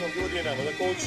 Kiko tin nan? Bo ta coach?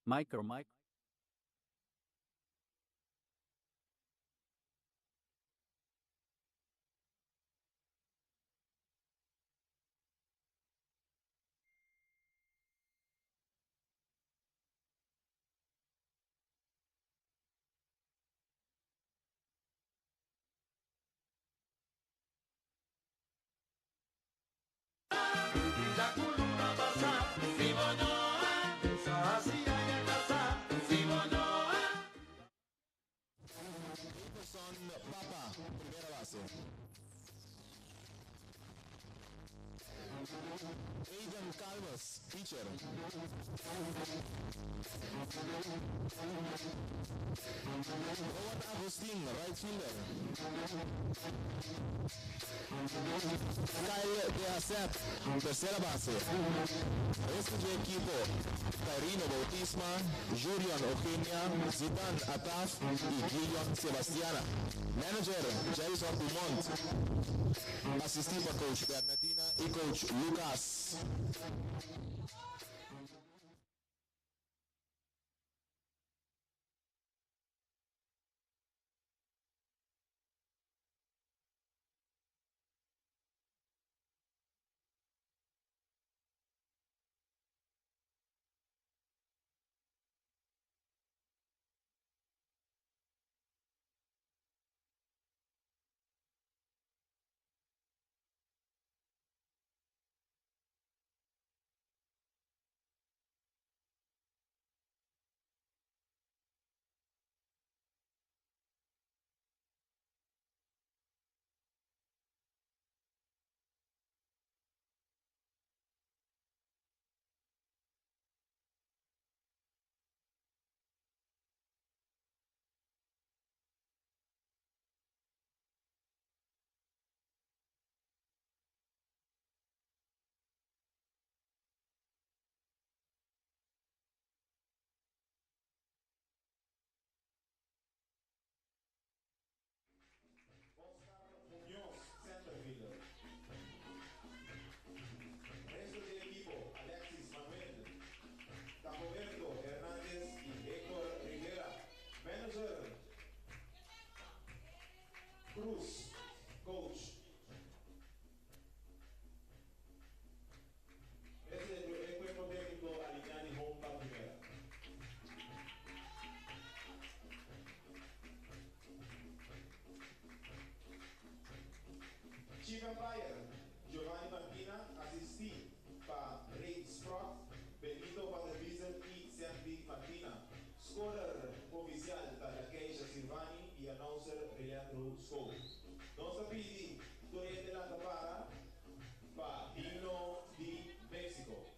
Micro, micro. base. Aiden Calmes, pitcher. Howard Agustin, right fielder. Kyle De Asset, tercera base. Resto di ekipo, Tairino Bautisma, Jurion Eugenia, Zidane Ataf y Guillon Sebastiana. Manager, Jason Dumont. Asisti pa coach Bernadina y coach Lucas. Oscar Muñoz, center fielder. Resto di ekipo, Alexis Manuel, Dagoberto Hernandez y Hector Rivera. Manager, Cruz, coach. Resto di e cuerpo tecnico alinea di home pa primera. Chief Umpire, Giovanni Martina, asisti pa Ray Sprott, Benito van der Wiesen y Sandy Martina. Scorer oficial ta Lakeisha Silvani y announcer Rileandro Skol. Nos ta pidi tur hende lanta para pa himno di Mexico.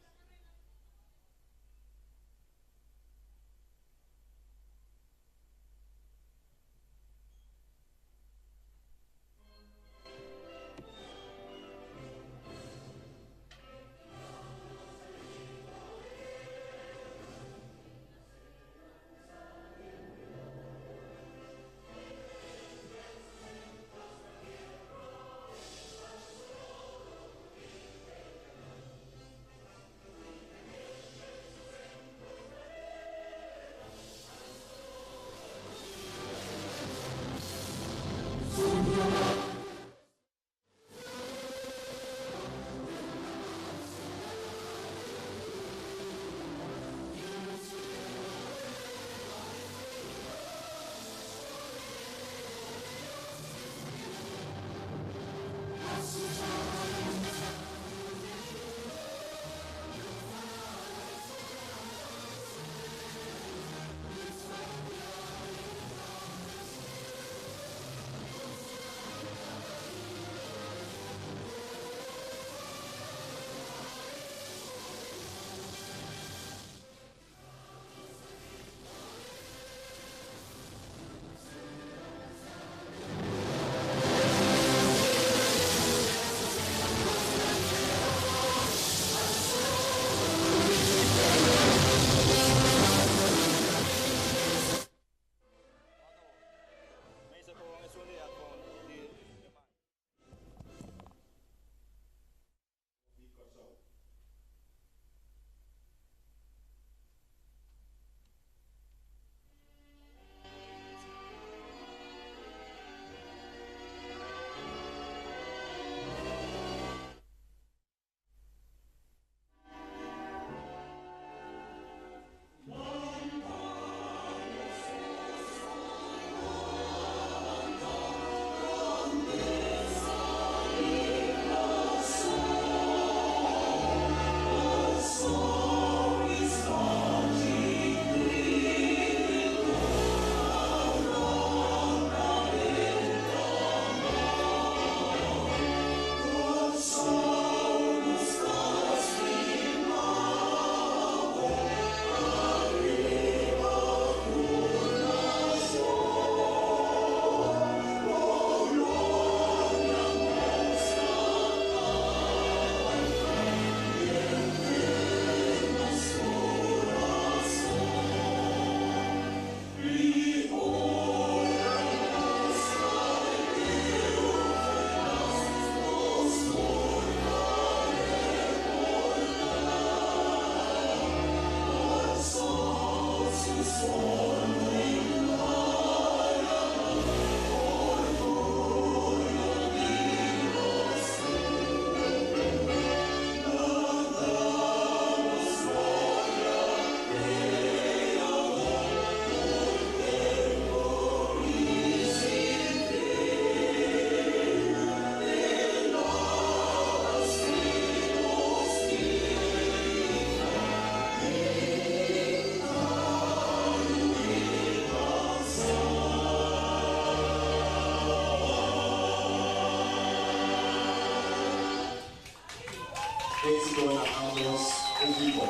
Éxito na ambos ekipo.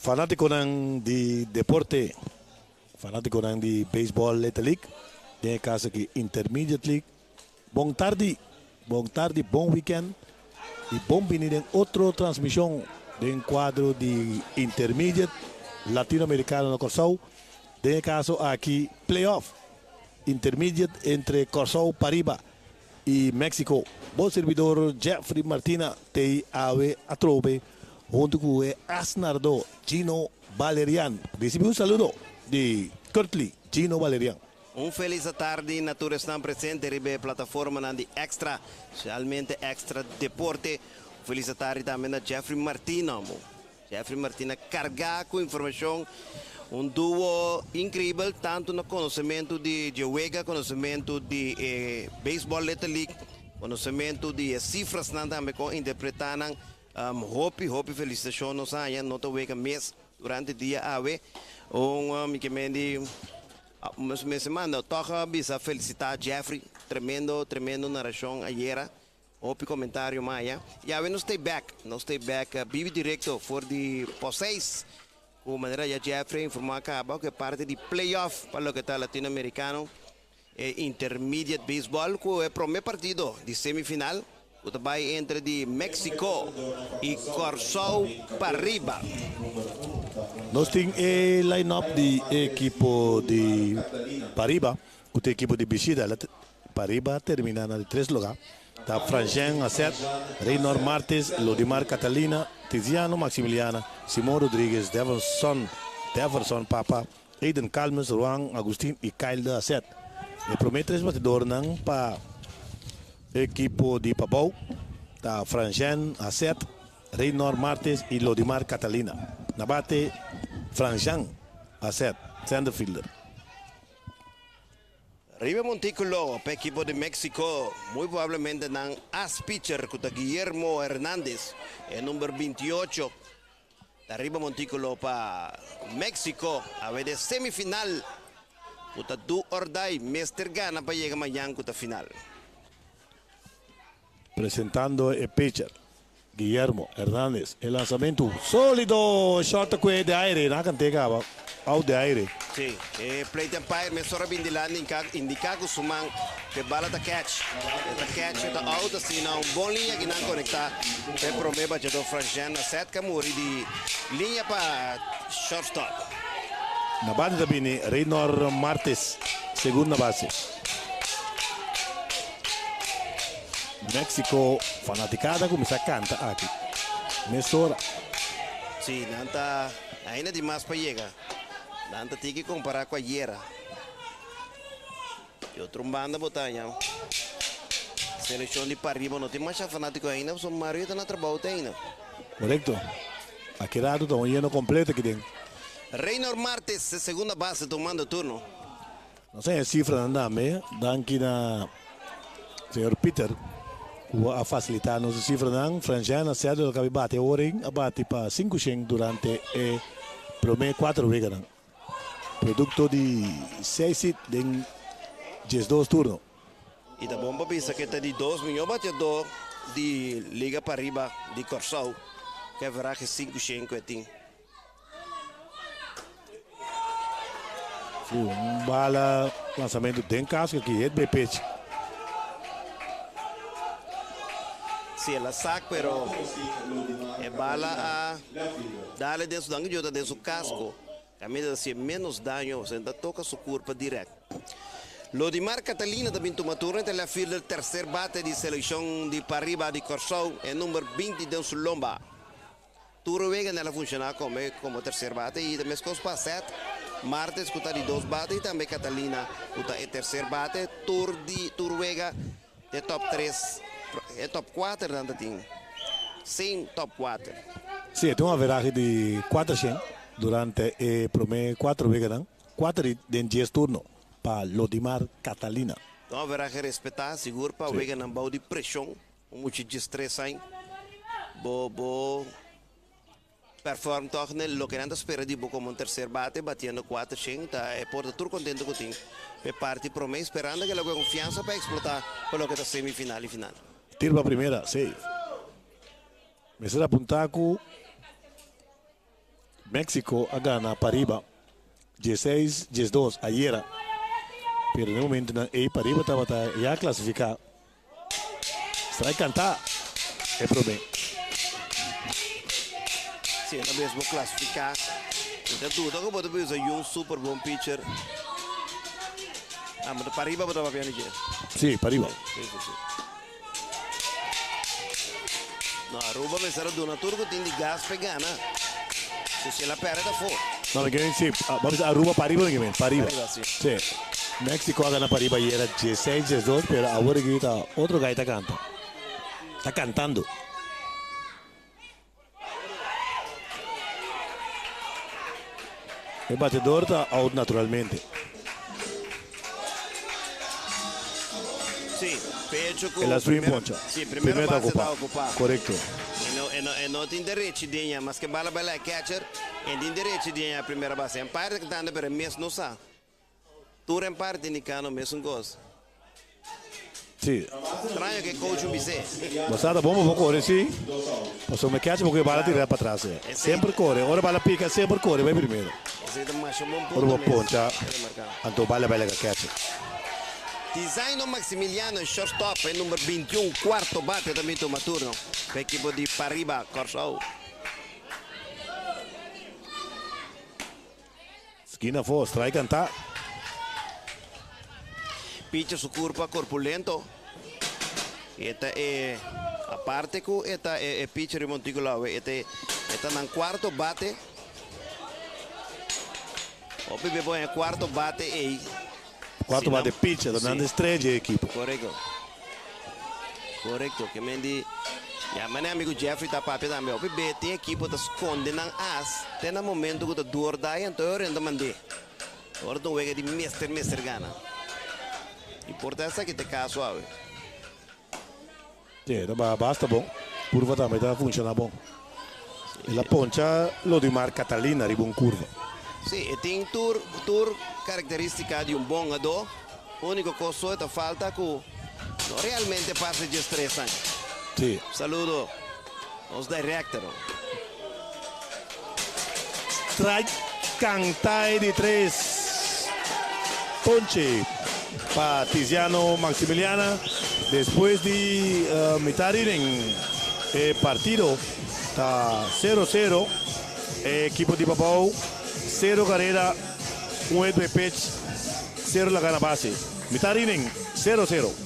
Fanátikonan di deporte, fanátikonan di Baseball Little League, den e kaso aki Intermediate League, bon tardi, bon tardi, bon weekend i bon bini den otro transmishon den kuadro di Intermediate Latinoamericano na Kòrsou, den e kaso aki Playoff Intermediate entre Kòrsou pariba i Mexico. Bo sirbidor Jeffrey Martina t'ei awe atrobe huntu ku e asnardó Gino Valerian. Risibí un saludo di Curtly Gino Valerian. Un felis atardi na tur esnan presente riba e plataformanan di Extra, spesialmente Extra Deporte. Un felis atardi tambe na Jeffrey Martina. Jeffrey Martina kargá ku informashon, un duo inkreibel tantu na konosementu di dje wega, konosementu di e Baseball Little League, konosementu di e sifrasnan tambe kon interpretá nan. Hopi hopi felisitashon nos haña, no ta wega mes durante dia awe. Un mi ke men di mester manda tòg a bisa felisitá Jeffrey, tremendo tremendo narashon ayera. Hopi comentario maya. Y awe nos stay back, nos stay back bibi directo for di pos seis. Cu manera ya Jeffrey informa caba cu e parti di playoff pa loke ta Latino Americano, e Intermediate Baseball cu e prome partido di semifinal cu ta bay entre di Mexico y Corsou pariba. Nos tin e line-up di e ekipo di pariba cu ta e ekipo di bishita. Pariba termina na di tres luga ta Franjean Asset, Reynor Martes, Lodimar Catalina, Tiziano Maximiliana, Simon Rodriguez, Deverson Deverson Papa, Aiden Calmes, Ruan Agustin y Kyle de Asset. E prome tres batidornan pa ekipo di Pabou ta Franjean Asset, Reynor Martes y Lodimar Catalina. Na bate Franjean Asset, centerfielder. Riba e montículo pa ekipo di Mexico, muy probablemente nan as pitcher cu ta Guillermo Hernandez, e number 28, ta riba montículo pa Mexico awe den semifinal cu ta do or die, mester gana pa yega mañan cu ta final. Presentando e pitcher. Guillermo Hernandez, e lanzamento solido, short cu de aire, na cante caba, out de aire. Si, e plate umpire mesora bin dilanti indica cu su man cu e bala ta catch. E ta catch, e ta out, asina un bon liña cu nan conecta p'e prome bateador Franjean na set cu a muri di liña pa shortstop. Na bate ta bini Reynor Martes, segunda base. Mexico fanaticada cuminsa canta aki mesora. Si, nan ta ainda di mas pa yega. Nan ta tiki compara cu ayera. Di otro un banda bo ta haña seleccion di pariba no tin masha fanatico ainda pasobra mayoria ta na trabao te ainda. Corecto. Aki rato ta un yeno completo aki den. Reynor Martes, e segunda base tomando turno. Nos a haña sifranan tambe, danki na señor Pieter ku a fasilitá nos e sifranan. Franjean Acedo lo kabi bati awor ein a bati pa 500 durante e promé kuater weganan. Produkto di seis hit den 12 turno. I ta bon pa bisa ku e ta di dos mihó bateadó di Liga Pariba di Kòrsou ku averahe 500 ku e tin. Si un bala lanzamento den casco aki het bay pitch. Si el a sak pero e bala a dale den su danki Dios ta den su casco. Caminda ta hacié menos daño pasobra ta toca su curpa direct. Lodimar Catalina ta bin tuma turno e ta left fielder tercer bate di seleccion di pariba di Corsou e number 20 den su lomba. Tur wega nan a funshoná kome komo terser bate i ta meskos pa Seth Martes ku ta di dos bate i tambe Catalina ku ta e terser bate. Tur di tur wega e top tres e top kuater nan ta tin sin top kuater. Sí, e tin un averahe di 400 durante e promé kuater weganan, kuater i den dies turno pa Lodimar Catalina. Un averahe respetá sigur pa weganan bou di preshon. Un mucha 13 aña, bo bo perform toch ne loke nan ta spera di bo como un tercer bate batiendo 400, ta e por ta tur contento cu tin p'e parti prome, esperando ke lo cu e confiansa pa explota pa loke ta semifinal y final. Tiro pa primera, safe. Mester apunta cu Mexico a gana pariba 16, 12 ayera, pero den momentonan ey pariba tabata ya clasifica. Strike canta e prome. Si una bes bo clasifica, mi ta duda cu bo ta bisa un super bon pitcher. Ah, ma pariba bo ta papia di dje. Si, pariba. Si, si, si. No, Aruba mester a duna tur cu tin di gas p'e gana. So si el a perde ta afo. No, mi kere si, bo a bisa Aruba pariba mi kere pariba. Pariba, si. Si. Mexico a gana pariba ayera 16, 12, pero awor aki ta otro gai ta canta. Ta cantando. E batedor ta out naturalmente. Sí, pecho cu El a swing primero, poncha. sí, primero Primero ta base ta ocupa. ocupa. Correcto. E no, e no, e no tin derecho di ña, maske bala bala e catcher, e tin derecho di ña primera base. Umpire ta cantando pero e mes no sa. Tur en parte indicando mesun cos. Sí. Straño que coach un bisé. Bo sa ta bon bo core sí. Pasobra mi catcher bo bala tira pa atras. Eh. Semper core. Ora bala pica, semper core bay primero. Esey ta masha bon Ora punto bo mes. poncha, Remarca. anto bala bay laga catcher. Designo Maximiliano, shortstop, e number 21, cuarto bate tambe tuma turno. Pa ekipo di Pariba, Corsou. Skina afó, strike canta. Pitcher su curpa corpulento. E ta e aparte cu e ta e, e pitcher di Monticulo awe, e ta e ta nan cuarto bate. Hopi be bon e cuarto bate ei. Cuarto Si bate nan- pitcher, ta nan Si. estrella e equipo. Correcto. Correcto. Ke men di ya mane amigo Jeffrey ta papia tambe. Hopi be tin equipo ta sconde nan as te na momento cu ta do or die anto e ora ta mande. Ora ta un wega di mester mester gana. Y por ta esaki te caso awe. Sí, ta basta bon. Curva tambe ta funciona bon. El a poncha Lodimar Catalina riba un curva. Si, e tin tur tur caracteristica di un bon ado. Unico cos so ta falta cu no realmente pasa 13 aña. Si. Saludo. Nos director. Strike canta e di tres ponche pa Tiziano Maximiliana. Despues di mitar inning e partido ta sero sero. E ekipo di Pabou sero karera, un hit by pitch, sero laga na base. Mitar inning sero sero.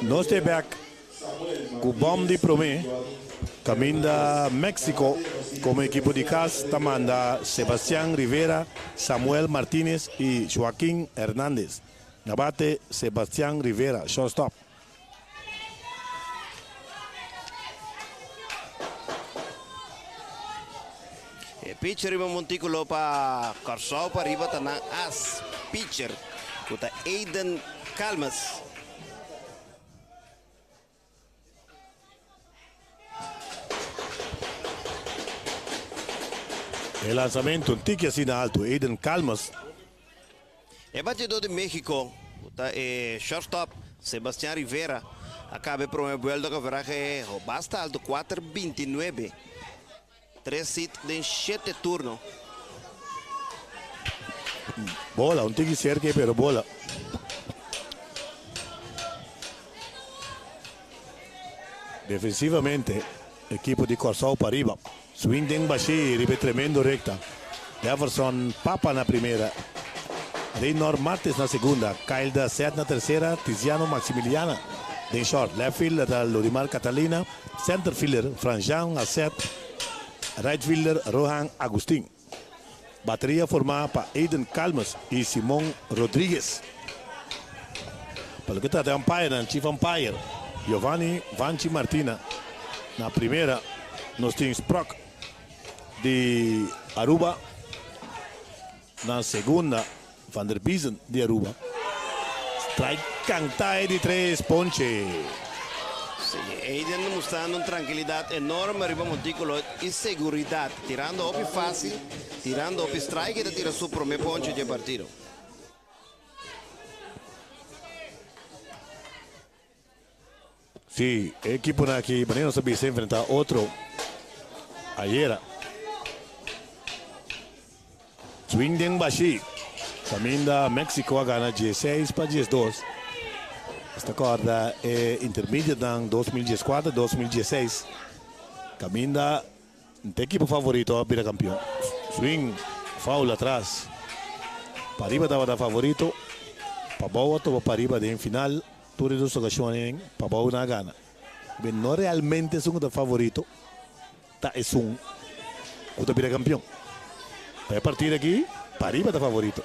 Nos te bek ku bom di promé kaminda Mexico komo ekipo di kas ta manda Sebastian Rivera, Samuel Martinez i Joaquin Hernandez. Na bate Sebastian Rivera, shortstop. E pitcher riba montículo pa Kòrsou pariba ta nan as pitcher ku ta Aiden Calmes. E lanzamento un tiki asina alto, Aiden Calmes. E batidó di Mexico, ku ta e shortstop Sebastian Rivera, a kaba e promé buelta ku averahe basta alto, kuater binti nuebe, tres hit den shete turno. Bola, un tiki serka pero bola. Defensivamente, ekipo di Kòrsou pariba. Swing den bashí riba e tremendo rekta. Jefferson Papa na primera, Reynor Martes na segunda, Kyle Dasset na tersera, Tiziano Maximiliana den short. Left fielder ta Lorimar Catalina, center fielder Franjean Asset, right fielder Rohan Agustin. Bateria formá pa Aiden Calmes i Simon Rodriguez. Pa loke ta trata e umpirenan, chief umpire Giovanni Vanchi Martina. Na primera nos tin Sprock di Aruba. Na segunda Van der Biezen di Aruba. Strike canta e di tres ponche. Sí, Aiden mostrando un trankilidat enorme riba montíkulo i seguridat, tirando hopi fásil, tirando hopi strike i ta tira su promé ponche dje partido. Sí, e ekiponan aki manera nos a bisa enfrentá otro ayera. Swing den bashí. Kaminda Mexico a gana dieseis pa diesdos. Nos ta kòrda e intermediatenan 2014, 2016. Kaminda N'ta ekipo favorito a bira kampion. Swing, foul atras. Pariba tabata favorito. Pabou a topa pariba den final. Tur e dos okashonnan Pabou nan a gana. Ben no realmente esun ku ta favorito ta esun ku ta bira kampion. Pa e partido aki Pariba ta favorito.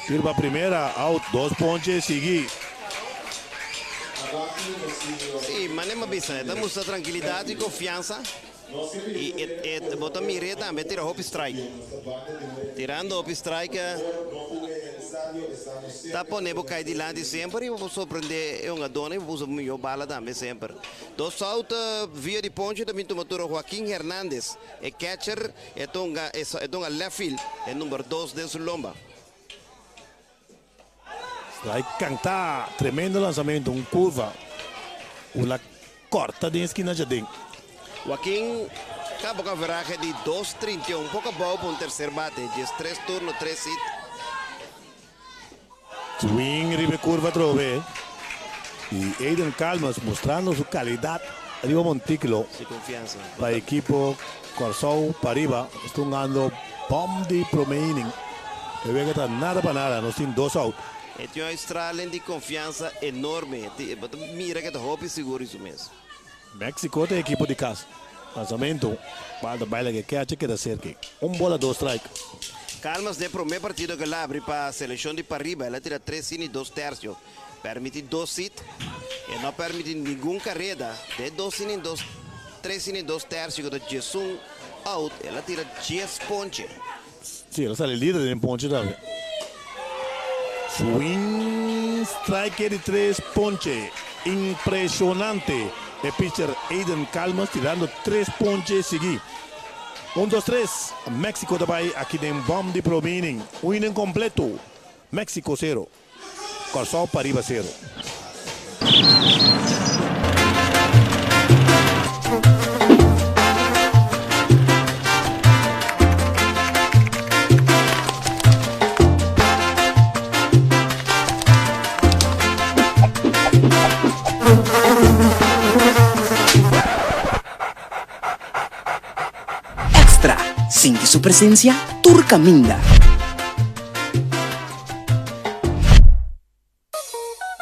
Tiro pa primera, out, dos ponche sigui. Sí, mane m'a bisa, e ta mustra trankilidat i konfiansa i e e bo ta mir'é tambe tira hopi strike. Tirando hopi strike ta pone bo kai dilanti semper i bo por sorprendé e hungadónan i bo por usa bo mihó bala tambe semper. Dos out via di ponche ta bin tuma tur Joaquin Hernandez, e catcher e ta hunga e ta hunga left field, e number dos den su lomba. Strike canta, tremendo lanzamento, un curva cu la corta den esquina djaden. Joaquin caba cu averahe di dos 31, poco abao pa un tercer bate, 13 turno, tres hit. Swing riba e curva atrobe y Aiden Calmes mustrando su calidad riba montículo Si confianza. pa equipo Kòrsou pariba. Nos ta hungando bom di prome inning. E wega ta nada pa nada, nos tin dos out. E tin un uitstraling di confianza enorme. Bo ta mira cu e ta hopi sigur di su mes. Mexico ta e ekipo di kas. Lanzamento, bal ta baila ke catcher keda serki. Un bola dos strike. Calmas den prome partido ke el abri pa seleccion di pariba el a tira tres inning dos tercio, permiti dos hit, e no a permiti ningun careda. Den dos inning dos tres inning dos tercio ku ta 11 out el a tira dies ponche. Si, el a sali lider den ponche tambe. Swing strike di tres ponche. Impresionante. E pitcher Aiden Calmes tirando tres ponche sigui. Un, dos, tres. Mexico ta bai aki den bom di prome inning. Un inning completo. Mexico sero. Kòrsou pariba sero. Extra, Sinti su presencia tur caminda.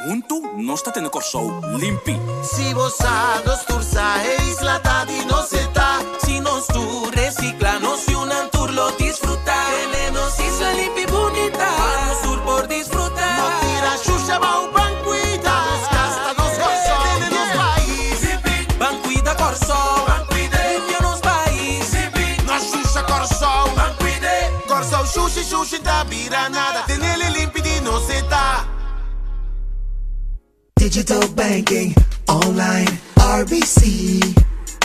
Huntu nos ta tene Kòrsou limpi. Si bo sa, nos tur sa, e isla ta di nos e ta. Si nos tur resikla, nos yunan tur lo disfrutá. Tene nos isla limpi bunita, pa nos tur por disfrutá. No tira shusha bou, ban kuida nos kas, ta nos Kòrsou, tene nos pais. Limpi, ban kuida Kòrsou, ban kuida, limpia nos pais. Limpi, no shusha Kòrsou, ban kuida. Kòrsou shushi shushi ta bira nada, tenele limpi di nos e ta. Digital banking online RBC.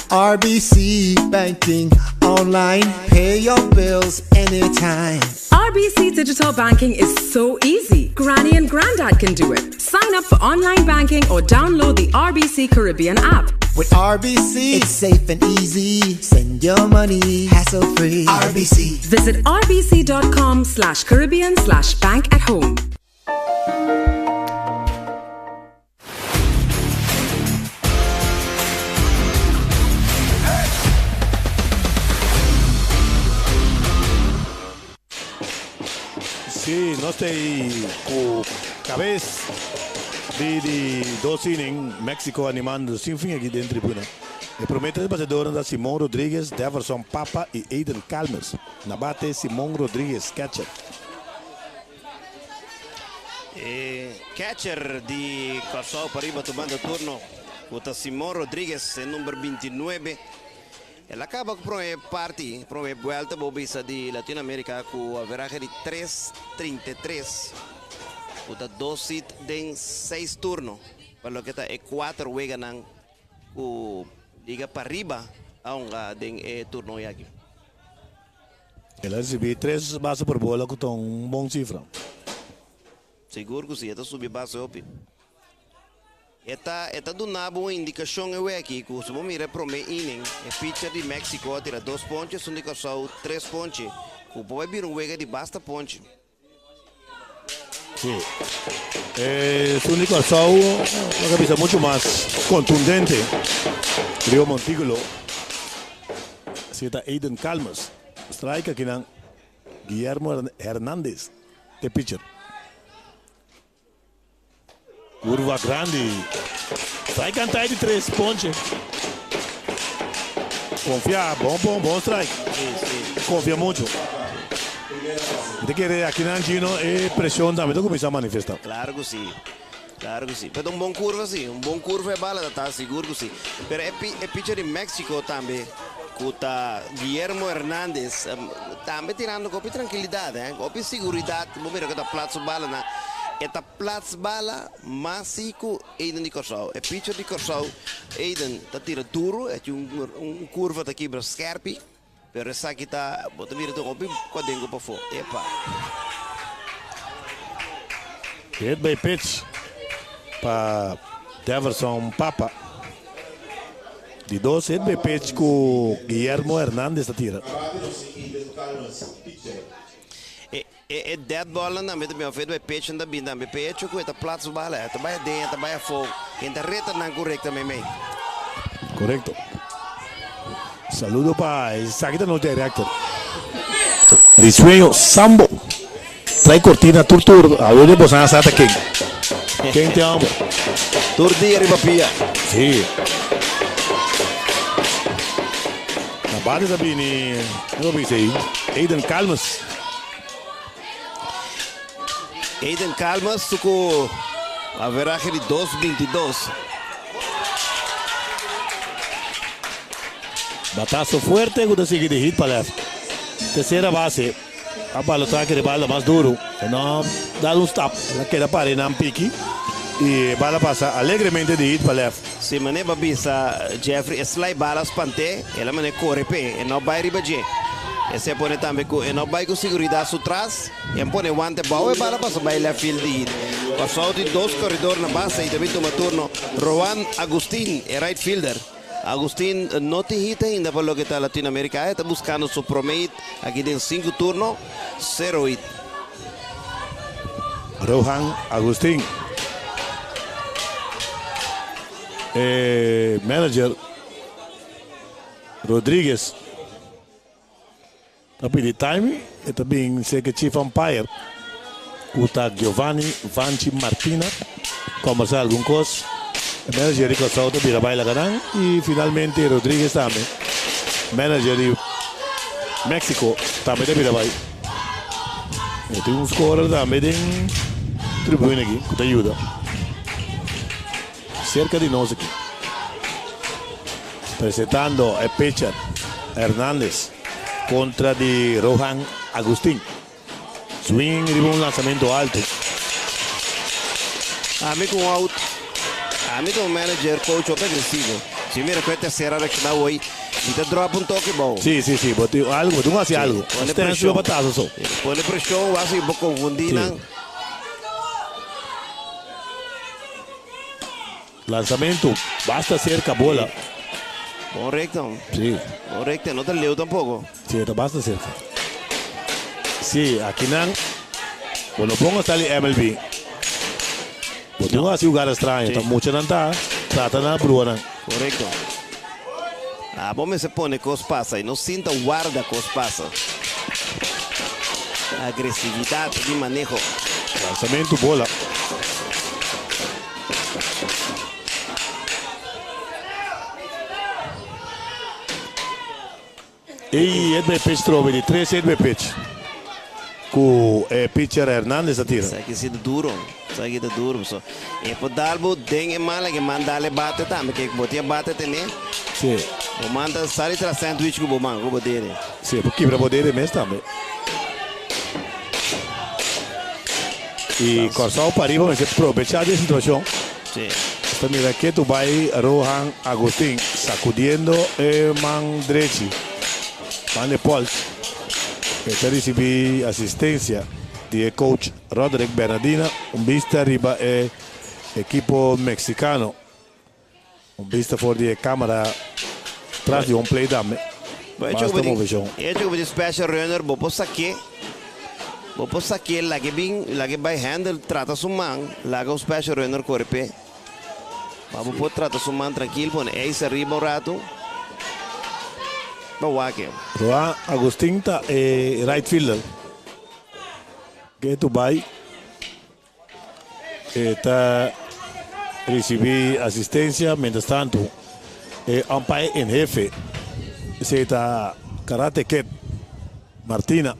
RBC banking online pay your bills anytime. RBC digital banking is so easy. Granny and Grandad can do it. Sign up for online banking or download the RBC Caribbean app. With RBC, it's safe and easy. Send your money hassle free. RBC. Visit rbc.com slash Caribbean slash bank at home. Sí, nos ta ei ku kabes di di dos inning. Mexico animando sin fin aki den tribuna. E prome tres bateadornan ta Simon Rodriguez, Deverson Papa i Aiden Calmes. Na bate Simon Rodriguez, catcher. E catcher di Kòrsou pariba tumando turno ku ta Simon Rodriguez, e number 29. El a kaba ku prome parti, prome buelta bo bisa di Latino America ku averahe di tres trinta i tres, ku ta dos hit den seis turno pa loke ta e kuater weganan ku Liga Pariba a hunga den e turno aki. El a ricibi tres base por bola cu ta un bon cifra. Sigur cu si, e ta subi base hopi. E ta e ta duna bo un indicacion e weki cu si bo mira e prome inning, e pitcher di Mexico a tira dos ponche, esun di Corsou tres ponche, cu por bai bira un wega di basta ponche. Sí. Esun di Kòrsou lo ke bisa muchu mas kontundente riba Montículo. Así ta Aiden Calmes. Strike akinan Guillermo Hernandez te pitcher. Curva grandi. Strike canta di tres ponche. Confia, bon, bon, bon strike. Sí, sí. Confia mucho. Mi ta kere akinan Gino e presion tambe ta cuminsa manifesta. Claro cu si. Claro cu si. Pero ta un bon curva si. Un bon curva e bala ta ta sigur cu si. Pero e e pitcher di Mexico tambe cu ta Guillermo Hernandez tambe tirando cu hopi trankilidad eh. Cu hopi siguridad. Bo mira cu ta plat su balanan. E ta plats bala mas si cu Aiden di Kòrsou. E pitcher di Kòrsou, Aiden, ta tira duru, e tin un kurva ta kibra skèrpi, pero esaki ta, bo ta mira ta hopi kuaden ku pafó. Epa! Hit by pitch pa Deverson Papa. Di dos hit by pitch ku Guillermo Hernandez ta tira. E dead ballnan tambe ta bin of e pitchnan ta bin tambe pecho cu e ta plat su bala e ta bay aden e ta bay afo ken ta reta nan cu recta meimei. Correcto. Saludo pa esaki ta nos director. Risueño Sambo. Trae cortina tur tur awe de bosan a sa ta ken. Ken te amo. Tur dia riba pia. Si. Na bate ta bini, no bisa ei, Aiden Calmes. Aiden Calmes ku averahe di dos bintidos. Bataso fuerte ku ta sigui di hit pa left. Tercera base a balota kere bala mas duro. E no dal un stap. El a keda para einan piki i e bala pasa alegremente di hit pa left. Si mane bo a bisa Jeffrey e slai bala spant'é, el a mane kore p'e, e no bai riba dje. Esei a pone tambe ku e no bai ku siguridat su tras, e a pone wante bou e bala pasa bai left field di hit. Kòrsou tin dos koredor na base i ta bin tuma turno Roan Agustin, e right fielder. Agustin no tin hit ainda pa loke ta Latinoamerika, e ta buskando su prome hit aki den sinku turno, sero hit. Rohan Agustin, e manager Rodriguez ta pidi time, e ta bin serka chief umpire ku ta Giovanni Vanchi Martina kombersa algun kos. E manager di Kòrsou ta bira bai laga nan i finalmente Rodriguez tambe, manager di Mexico tambe ta bira bai. E tin un scorer tambe den tribune aki ku ta yuda serka di nos aki. Presentando e pitcher Hernandez kontra di Rohan Agustin. Swing riba un lansamento alto. Ami ku un out. Ami ta un manager, coach hopi agresivo. Si mi mira ku e tercera reacciona hoy, mi ta drop un toki bou. Si, si, si. Bo tin algo, bo tin ku hasi algo. Pone Stens presion. riba patazo so. Pone presion, wak si bo confundi nan. Lansamento, basta cerca bola. Bon recta. Si. Bon recta, no ta leu tampoco. Si, ta basta cerca. Si, aki nan, bo no ponga sali MLB. Bo tin un hasi jugada straño, ta mucha nan ta trata na brua nan. Correcto. Abo mester pone cos pasa y no sinta warda cos pasa. Agresividad di maneho. Lansamento bola. Y het bay pitch trobe di tres het bay pitch cu e pitcher Hernandez a tira. Esaki si ta duro, esaki ta duro paso e por dal bo den e man like e man dal e bate tambe ke bo tin e bate tene. Si. Bo man ta sali tras sandwich cu bo man cu bo dede. Si, e por kibra bo dede mes tambe. Y Corsou pariba mester probecha di e situacion. Si. Ta mira ketu bai Rohan Agustin sacudiendo e man drechi, man de pols. E ta ricibi asistencia di e coach Roderick Bernardina. Un bista riba e ekipo mexicano. Un bista for di e camera tras di home plate tambe. Basta movecion. Hecho cu bo tin special runner bo por saque. Bo por saque laga bin laga bay handle trata su man laga un special runner core pe. Pa bo por trata su man trankil pone ijs ariba un rato pa wak. Roa Agustin ta e right fielder. Ketu bay. E ta ricibi asistencia mientras tanto e umpire en hefe esey ta Karate Kid Martina.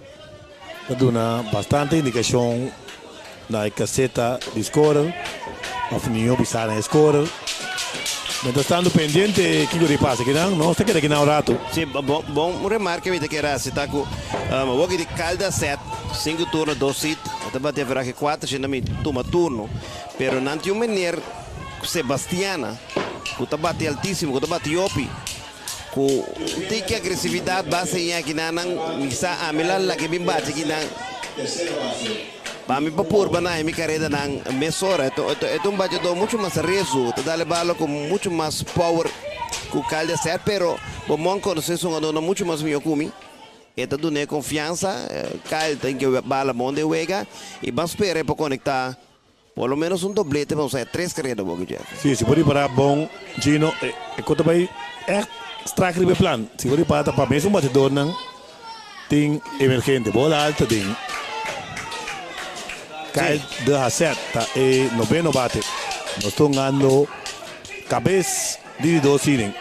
Ta duna bastante indikashon na e kaseta di scorer òf niño bisa na e scorer. Mientras tanto pendiente kiko di pasa kinan nos ta keda kinan un ratu. Si, bon bon remarke mi ta kere hasi ta ku awor di kalda set sinku turno dos sit e ta bati averahe kuater shinta mi tuma turno pero nan tin un meneer Sebastiana ku ta bati altisimo ku ta bati hopi. Ku un tiki agresividat basa e yakinan nan mi sa ami la laki bin bachi kinan pa mi pa purba na mi karedanan mesora. E ta un bachador muchu mas rezu, ta dal e bala ku muchu mas power ku Kyle Desert, pero bo mon konosé su hungadornan muchu mas mihó ku mi. E ta dun'é konfiansa, Kyle ta hinka e bala bon den wega i ban spera e por konektá Por lo menos un doblete pa nos haya tres careda bo Jeff. Si, si bo ripara bon Gino, e kos ta bai echt strak riba e plan. Si bo ripara ta pa mesun batidornan tin emergente. Bola alta den Kyle de Hasset ta e noveno bate. Nos ta hungando kabes di di dos inning.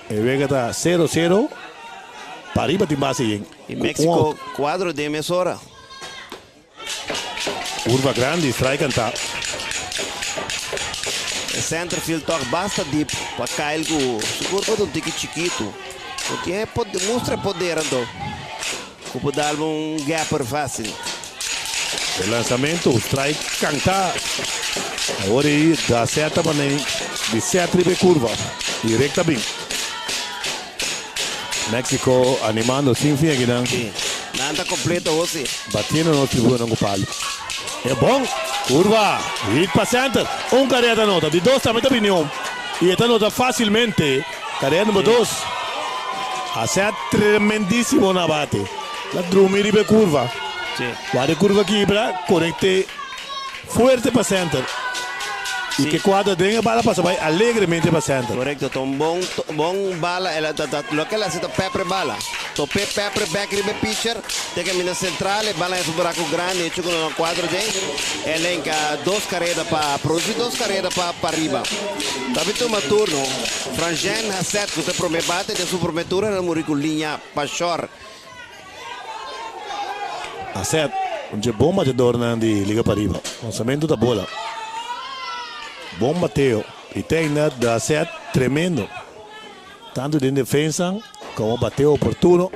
E wega ta sero sero, pariba tin base yen. Y Mexico cuadro den mesora. Curva grandi, strike cantá. E centerfield tok basta diep pa Kyle cu sigur por ta un tiki chikitu. Cu tin e poder, mustra e poder anto cu por dal un gapper facil. E lanzamento, strike cantá. Awor ei da seta pa nei di set riba e curva y recta bin. Mexico animando sin fin akinan. Sí, nan ta completo hosi. Batiendo nos tribunanan cu palo. E bon curva, hit pa center. Un carrera ta nota, di dos tambe ta bini om. Y e ta nota facilmente. Carrera number dos. A ser tremendisimo na bate. La drumi riba e curva. Sí. Wak e curva kibra, conecte fuerte pa center. Y ke cuadra den e bala pasa bay alegremente pa center. Correcto, ta un bon bon bala, el a ta ta loke el a haci ta pepper bala. Tope pepper bek riba e pitcher, te caminda central, e bala haci un buraco grandi, hecho cu no cuadro den, el a hinca dos careda pa produci dos careda pa pariba. Ta bin tuma turno, Franjean Hasset cu ta e prome bate den su prome turno el a muri cu liña pa short. Hasset, un dje bon bateadornan di Liga Pariba. Lanzamento ta bola. Bon bateo. Y tecnica di Hasset tremendo. Tanto den defensa como bateo oportuno.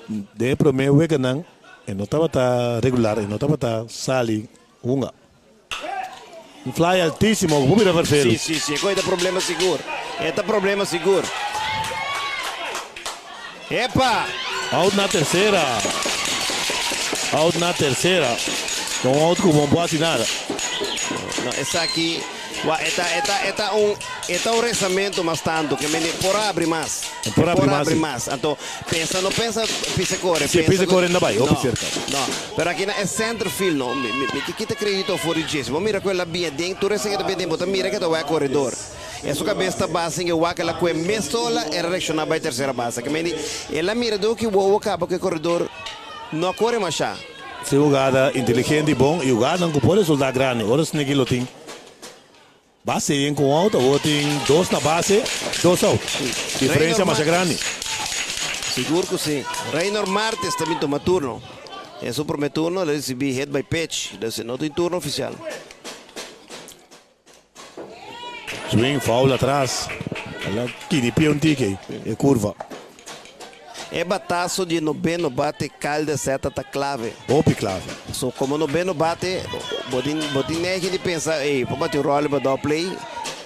Den e prome weganan e no tabata regular, e no tabata sali hunga. Un fly altisimo ku por bira vervelu. Si, si, si. E koi ta problema sigur. E ta problema sigur. Epa! Out na tersera. Out na tersera. No un out ku bon por hasi nada. No, esaki, wa, e ta, e ta, e ta un, e ta un rezamentu mas tantu ke mende por abri mas. E por abri Por mas, abri si. mas. Anto, pensa, no pensa pisa kore, Si e pensa pisa ku, kore no bai, hopi no, serka. no. Pero aki na e center field no, mi, mi, mi ke kita kredito for di dje. Si bo mira ku el a bia den, tur esei ke ta bia den, bo ta mira ke ta wak koredor. E su kabes ta basa en e wak, el a kue mesola, el a reakshoná bai tersera base. Ke mende, el a mira dor ki wowo kaba ku e koredor no a kore mashá. Si hugada inteligente i bon i hugadan ku por resultá grandi ora Sneaky lo tin base yen ku un out, awor tin dos na base, dos out. Diferensia masha grandi. Sigur ku si. Raynor Martes ta bin tuma turno. Den su prome turno el a risibí hit by pitch, dus e no tin turno ofisial. Swing foul atras. El a kini pie un tiki e curva. E bataso di noveno bate Kyle de Zeta ta clave. Hopi clave. So como noveno bate bo tin bo tin neiging di pensa ey por bati un roller pa double play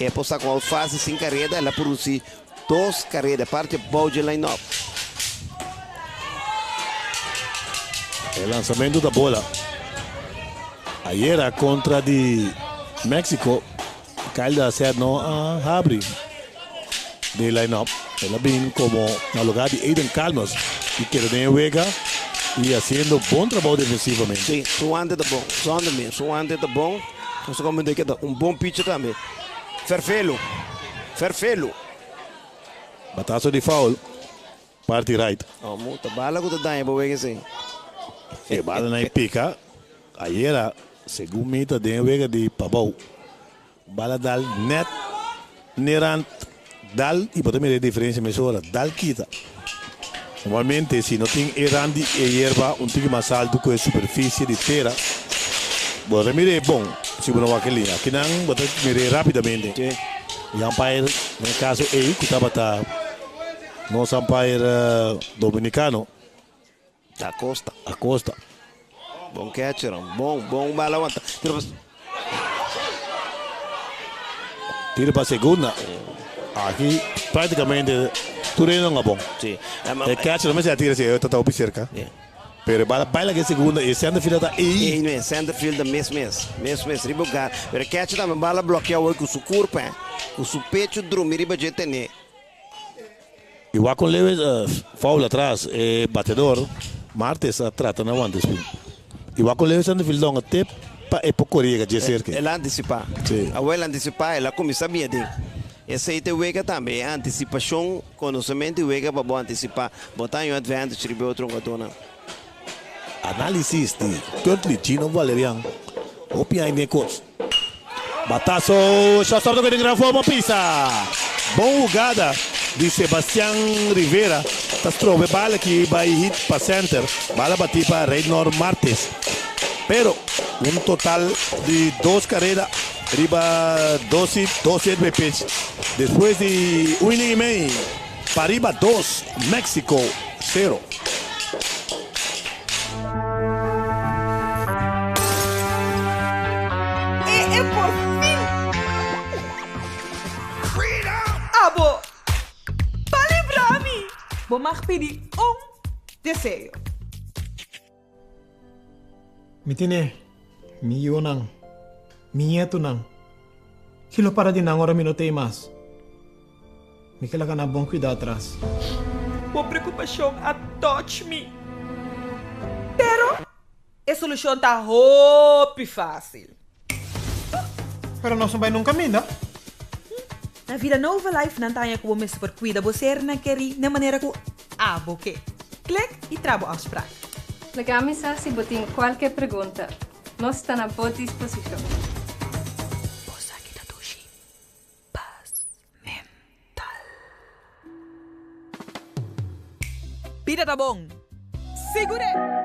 e por saca un out facil sin careda el a produci dos careda parti bou dje line up. E lanzamento ta bola. Ayera contra di Mexico, Kyle Garcia no a habri di line up. El a bin como na lugar di Aiden Calmes y keda den e wega y haciendo bon trabou defensivamente. Sí, su wante ta bon. Zonder mi, su wante ta bon. Nos ta comprende ke ta un bon pitcher tambe. Ferfelu, Ferfelu. Batazo di foul. Parti right. Oh, muta bala ku ta daña bo wega esei. E bala na e pika ayera segun mi ta den e wega di pabou. Bala dal net nerant dal y bo ta mira e diferencia mesora. Dal kita. Normalmente si no tin e rand di e yerba un tiki mas altu ku e superfisie di tera, bo ta mir'é bon si bo no wak e liña. Akinan bo ta mir'é rápidamente. E umpire den e kaso ei ku tabata nos umpire dominikano. Acosta. Acosta. Bon catcher, bon, bon bala wanta. Tira pa. Tira pa segunda. Aki prácticamente tur hende a bon. Sí. E catcher no mester a tira si e ta hopi cerca. Pero e bala bai laga e segunda y e center fielder ta ey. Ey mes, center fielder mes mes. Mes mes riba hogar. Pero e catcher tambe bala blokea hoy cu su curpa, eh. Cu su pecho drumi riba dje tene. Y wak con Lewis foul atras e batedor Martes a trata na wanta spin. Y wak con Lewis center field donga te pa e por core yega dje cerca. El a anticipa. Sí. Awor el a anticipa, el a cuminsa bia den. Esey ta e wega tambe, e anticipacion, conocemento di wega pa bo anticipa. Bo ta haña un advantage riba e otro hungadornan. Analisis di Curtly Gino Valerian hopi aña den e kos. Batazo shortstop ta kue den gran forma pisa. Bon hugada di Sebastian Rivera ta strobe bala ki bai hit pa center. Bala bati pa Reynor Martes. Pero un total di dos kareda riba dos hit, dos hit by pitch. Despues di un inning y mei Pariba dos, Mexico sero. E e por fin! Abo pa libra mi! Bo mag pidi un deseo. Mi tene mi yunan, mi ñetunan. Ki lo para di nan ora mi no t'ei mas? Mi ke laga nan bon kuida atras. Bo preokupashon a touch mi. Pero e solushon ta hopi fásil. Pero nos no bai nunka minda. Na Vida Nova Life nan ta haña ku bo mester por kuida bo sernan kerí na manera ku abo ke. Klik i tra bo afsprak. Laga mi sa si bo tin kualke pregunta. Nos ta na bo disposishon. Bo sa ki ta dushi pas mental. Bida ta bon. Sigur'é!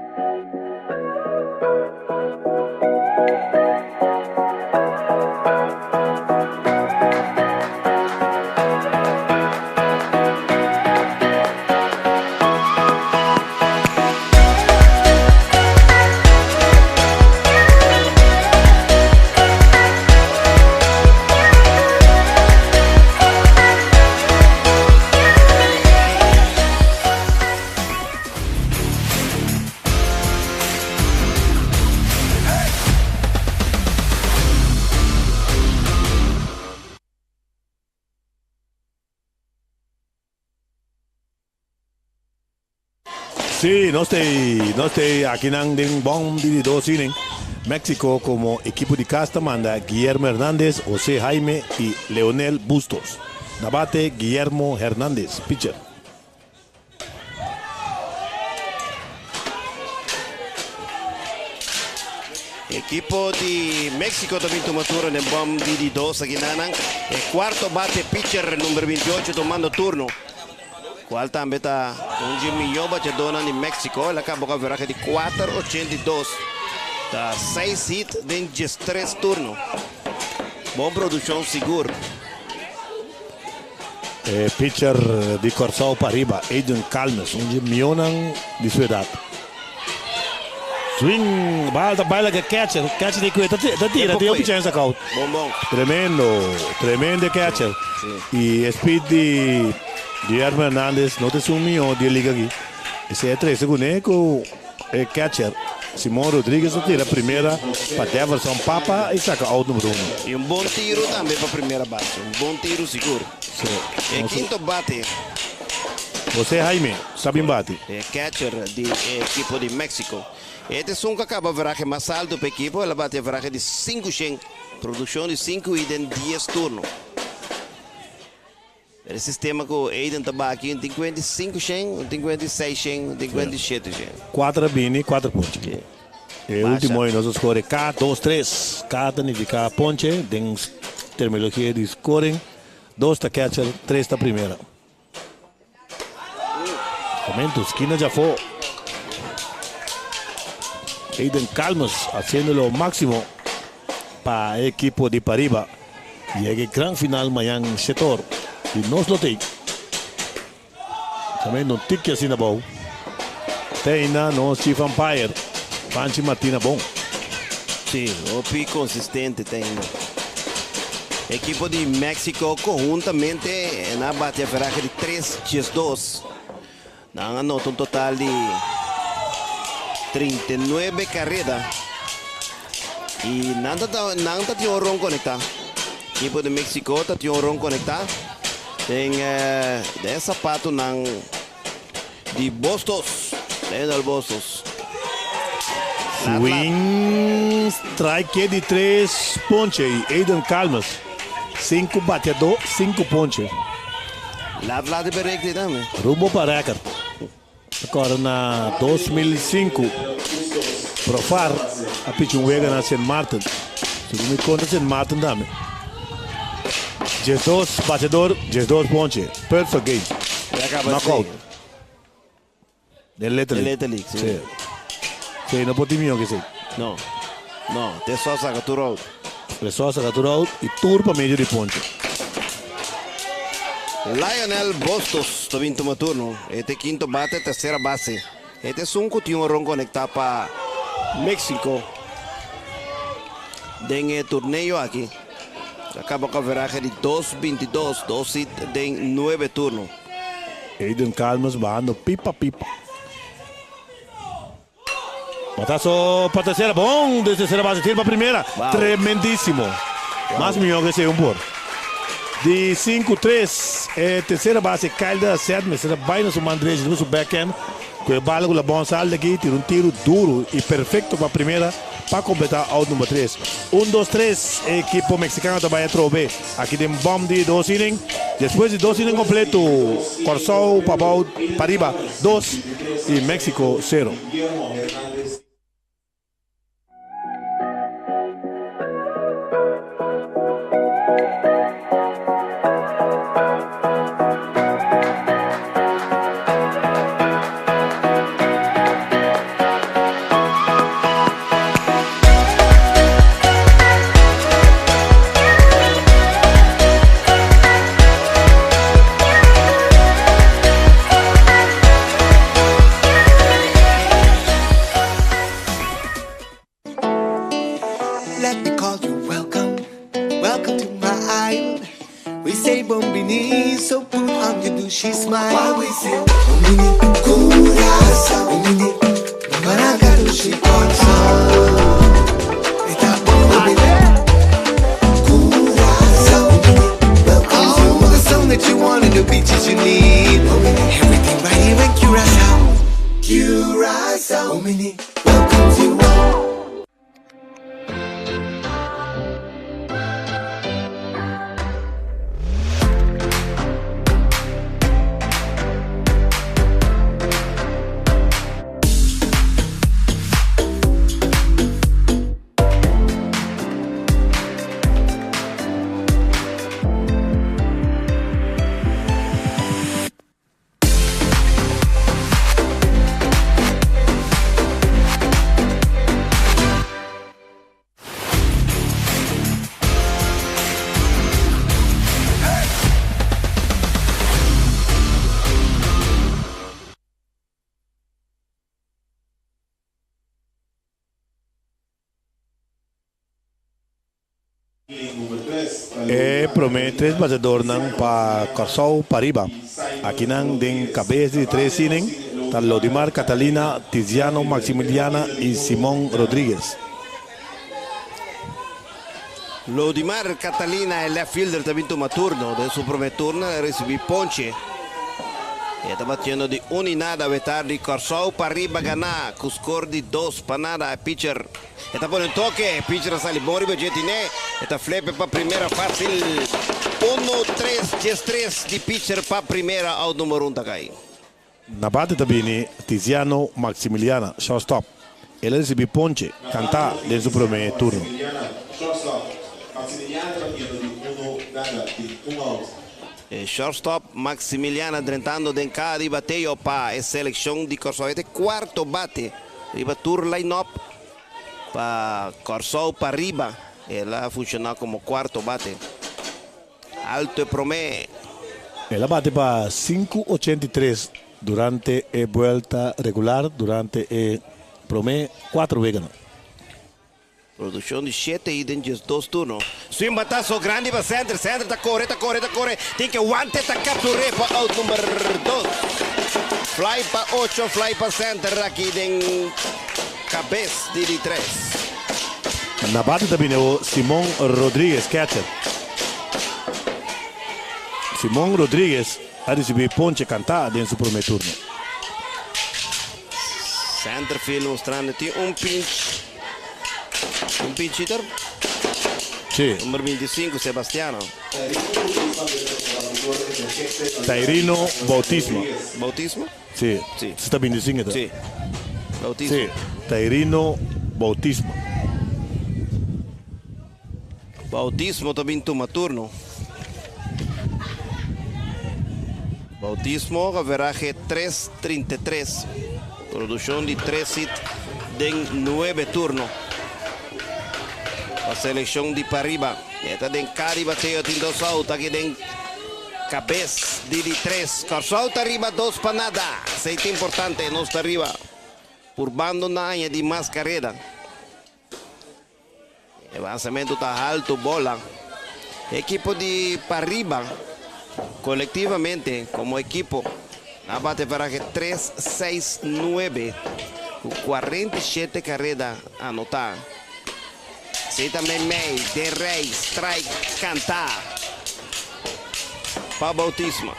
Sí, nos ta nos ta akinan den bon di di dos inning. Mexico como equipo di cas ta manda Guillermo Hernandez, Jose Jaime y Leonel Bustos. Na bate Guillermo Hernandez, pitcher. Ekipo di Mexico ta bin tuma turno den bom di di dos akinanan. E cuarto bate pitcher number 28 tomando turno. Cual tambe ta un dje miyo bateadornan di Mexico. El a caba cu averahe di 4.82. Ta seis hit den diestres turno. Bon produccion sigur. E pitcher di Kòrsou pariba, Aiden Calmes, un dje mionan di su edat. Swing, bal ta bai laga catcher, catcher di kue ta tira, tin hopi chèns a kout. Bon bon. Tremendo, tremendo e catcher. I e speed di Guillermo Hernandez no ta esun mihó di e liga aki. Esei a trese kuné ku e catcher Simon Rodriguez ta tira primera pa Deverson Papa i saka out numero uno. I un bon tiro tambe pa primera base, un bon tiro sigur. E kinto bate. Jose Jaime sa bin bati. E catcher di e ekipo di Mexico. E ta esun ku a kaba averahe mas alto pa e ekipo, el a bati averahe di 500, produkshon di sinku i den dies turno. E sistema ku Aiden ta baki un tin kuenta di 500, un tin kuenta di 600, un tin kuenta di 700. Kuater a bini, kuater ponche. E ultimo e nos a score K dos tres. K ta nifica ponche den terminologia di scoring. Dos ta catcher, tres ta primera. Momento, skina djafó. Aiden Calmes haciendo lo máximo pa e ekipo di Pariba yega e gran final mañan shetor y nos lo tei. También un tiki asina abou. Te ainda nos chief umpire Panchi Martina bon. Sí, hopi consistente te ainda. Ekipo di Mexico conhuntamente na bati averahe di tres diesdos. Nan a nota un total di 39 kareda i nan ta nan ta tin un ron konektá. Ekipo di Mexico ta tin un ron konektá den den e sapatonan di Bostos, Lionel Bostos. Swing strike di tres ponche i Aiden Calmes sinku bateadó sinku ponche. Laat laat e bereik di tambe. Rumbo pa record. Ta kòrda na 2005 Profar a picha un wega na Sint Maarten. Segun mi konta Sint Maarten tambe. 12 bateador, 12 ponche. Perfect game. Knockout. Den Little League. Den Little League, si. Si. Si, no por tin mihó ke esei. No. No, te so saka tur out. Te so saka tur out i tur pa medio di ponche. Lionel Bustos ta bin tuma turno. E ta e kinto bate, tersera base. E ta esun ku tin un ron konektá pa Mexico den e torneo aki. A kaba ku averahe di dos 22, dos hit den nuebe turno. Aiden Calmes bahando pipa pipa. Batazo pa tercera, bon den tercera base, tira pa primera, Wow. tremendísimo. Mas mihó ke esei un por. Di 5-3, e tercera base Kyle de la Sert mester a bai na su man drechi riba su backhand ku e bala ku la bon sal di aki, tira un tiru duru i perfecto pa primera pa kompletá out number 3. Un, dos, tres, e ekipo mexicano ta bai atrobe. Aki den bòm di dos inning. Despues di dos inning kompleto, Kòrsou pa bou pariba dos i Meksiko sero. Let me call you welcome, welcome to my island. We say bombini, so put on your douchey smile. Why we say bombini, curacao, bombini, maraca douchey Eta bombini, curacao, bombini, welcome to all the sun that you want and the beaches you need. Everything right here in Curacao, Curacao, bombini, welcome to all. E prome tres bateadornan pa Kòrsou pariba. Akinan den kabes di tres inning ta Lodimar Catalina, Tiziano Maximiliana i Simon Rodriguez. Lodimar Catalina e left fielder ta bin tuma turno. Den su prome turno el a ricibi ponche. E ta batiendo di un i nada awe tardi. Kòrsou pariba gana ku skor di dos pa nada. E pitcher. E ta pone un toke, e pitcher a sali bon riba dje tine, e ta flepe pa primera facil. Uno, tres, 13 di pitcher pa primera, out number un ta kai. Na bate ta bini Tiziano Maximiliana, shortstop. El a ricibi ponche canta den su prome turno. Maximiliana, shortstop. Maximiliana ta batiendo di uno nada, tin un out. E shortstop Maximiliana drentando den kaha di bateo pa e selekshon di Kòrsou. E ta e kuarto bate riba tur line-up pa Kòrsou pa riba. El a funshoná komo kuarto bate. Alto e promé. El a bate pa sinku 83 durante e buelta regular durante e promé kuater weganan. Produccion di shete i den 12 turno. Swing batazo grandi pa center. Center ta core, ta core, ta core. Tin ke wante ta capture pa out number 2. Fly pa ocho, fly pa center aki den cabes di di tres. Na bate ta bini awo Simon Rodriguez, catcher. Simon Rodriguez a ricibi ponche canta den su prome turno. Centerfield mustrando tin un pinch. Un pinch hitter. Sí. Number 25, Sebastiano. Tairino Bautismo. Bautismo? Sí. Sí. Si ta 25 ta. Sí. Bautismo. Sí. Tairino Bautismo. Bautismo ta bin tuma turno. Bautismo averahe 3.33. Produccion di 3 hit den 9 turno. Pa seleccion di Pariba. E ta den kaha di bateo tin dos out aki den cabes di di 3. Kòrsou ta riba 2-0. Esei ta importante, nos ta riba. Purbando na añadi mas kareda. E lanzamento ta halto bola. Ekipo di Pariba kolektivamente komo ekipo a bate verahe 3, 6, 9 ku 47 kareda anotá. Esei ta meimei den rei strike kantá pa Bautismo.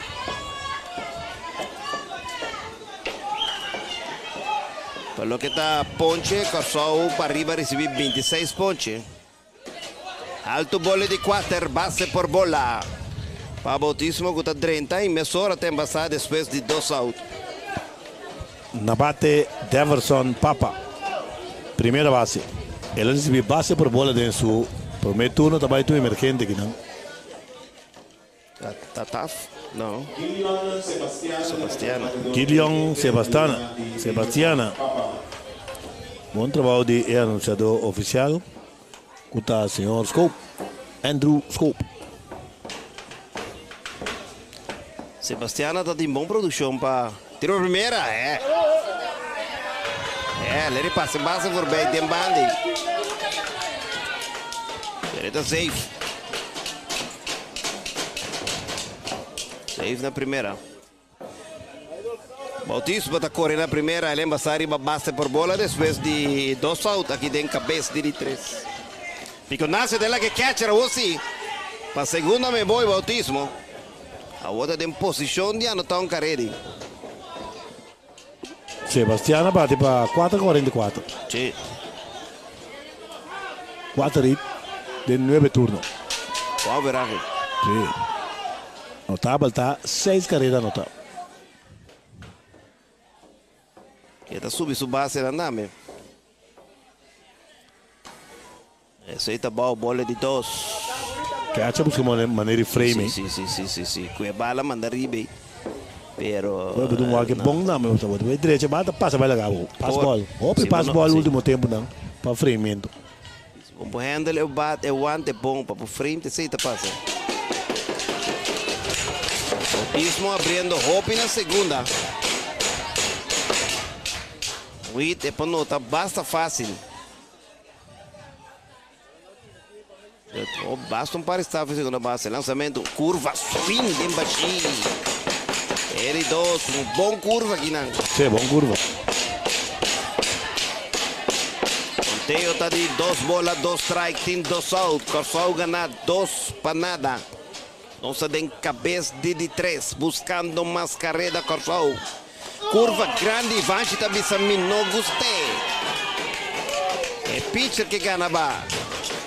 Pa loke ta ponche, Kòrsou pa riba risibí 26 ponche. Alto bole di kuater, base por bola. Pa Bautismo ku ta drenta i mesora ta embasá despues di dos out. Na bate Deverson Papa, primera base. El a risibí base por bola den su promé turno, ta bai tur emergente kinan. Tataf? No. Sebastiana. Gideon Sebastana. Sebastiana. Bon trabou di e anunsiador ofisial ku ta señor Scope, Andrew Scope. Sebastiana ta tin bon produkshon pa tiro pa primera. Eh. Eh, Larry pasa base voorbij den bandi. Pero e ta safe. Safe na primera. Bautismo ta kore na primera. El embasa riba base por bola despues di dos out aki den kabes di di tres. Piconazo ta lake catcher awo si. Pa segunda me boy Bautismo. Awo ta den posishon di anota un karedi. Sebastian a bati pa 4.44. Sí. Cuater hit den nuebe turno. Bon averahe. Sí. Notabel ta seis careda anota. E ta subi su base nan dame. Esey ta bao bola di dos. Catcher busca manera di frame. Si, si, si, si, si. Cu e bala manda riba ey. Pero. Bueno, pero un wak bon nan, me gusta. Bo derecha bala ta pasa bai laga bo. Pass ball. Hopi pass ball ultimo tempo nan pa framento. Si bo por handle e bat, e wante bon pa bo frame te esey ta pasa. Bautismo abriendo hopi na segunda. Wit e por nota basta facil. Basta un par staf segunda base. Lanzamento, curva, swing den bashi. Eri dos, un bon curva aki nan. Sí, bon curva. Conteo ta di dos bola, dos strike, tin dos out. Kòrsou gana 2-0. Nos ta den kabes di di tres, buskando mas kareda Kòrsou. Curva grandi Vanchi ta bisa mi no gust'é. E pitcher ke gana ba.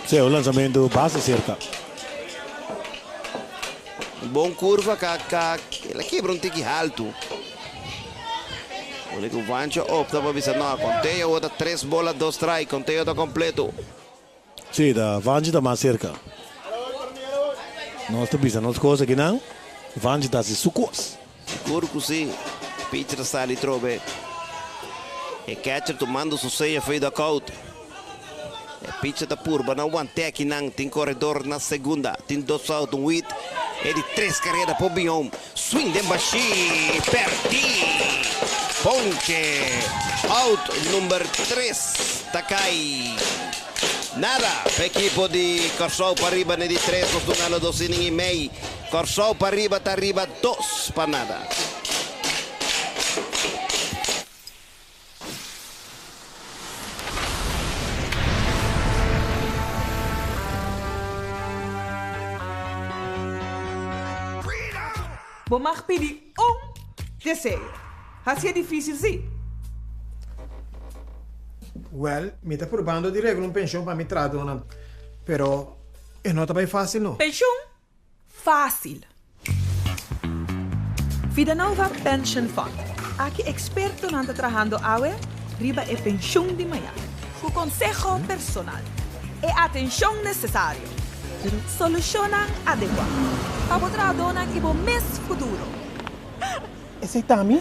Sí, un lanzamento basta cerca. Un bon curva ka ka el a kebra un tiki haltu. Pone ku Vanchi a opta pa bisa no, conteo awor ta tres bola dos strike, conteo ta completo. Sí, ta Vanchi ta mas cerca. Nos ta bisa nos cos akinan. Vanji ta hasi su kos. Sigur ku si. Pitcher ta sali trobe. E catcher tumando su seya for di dugout. E pitcher ta purba na want'é akinan. Tin koredor na segunda. Tin dos out, un wit. E di tres kareda por bin home. Swing den bashí. Pèrdí. Ponche. Out number tres ta kai. Nada pa ekipo di Kòrsou pariba na e di tres. Nos dunando dos inning i mei. Kòrsou pariba ta riba 2-0. Bo mag pidi un deseo. Hacié difícil sí. Wèl, mi ta purbando di regla un penshon pa mi trahadónan, pero e no ta bai fásil no. Penshon? Fásil. Vidanova Pension Fund. Aki ekspertonan ta trahando awe riba e penshun di mañan. Ku konseho personal, e atenshon nesesario, solushonnan adekuá pa bo trahadónan i bo mes futuro. Esei ta mi?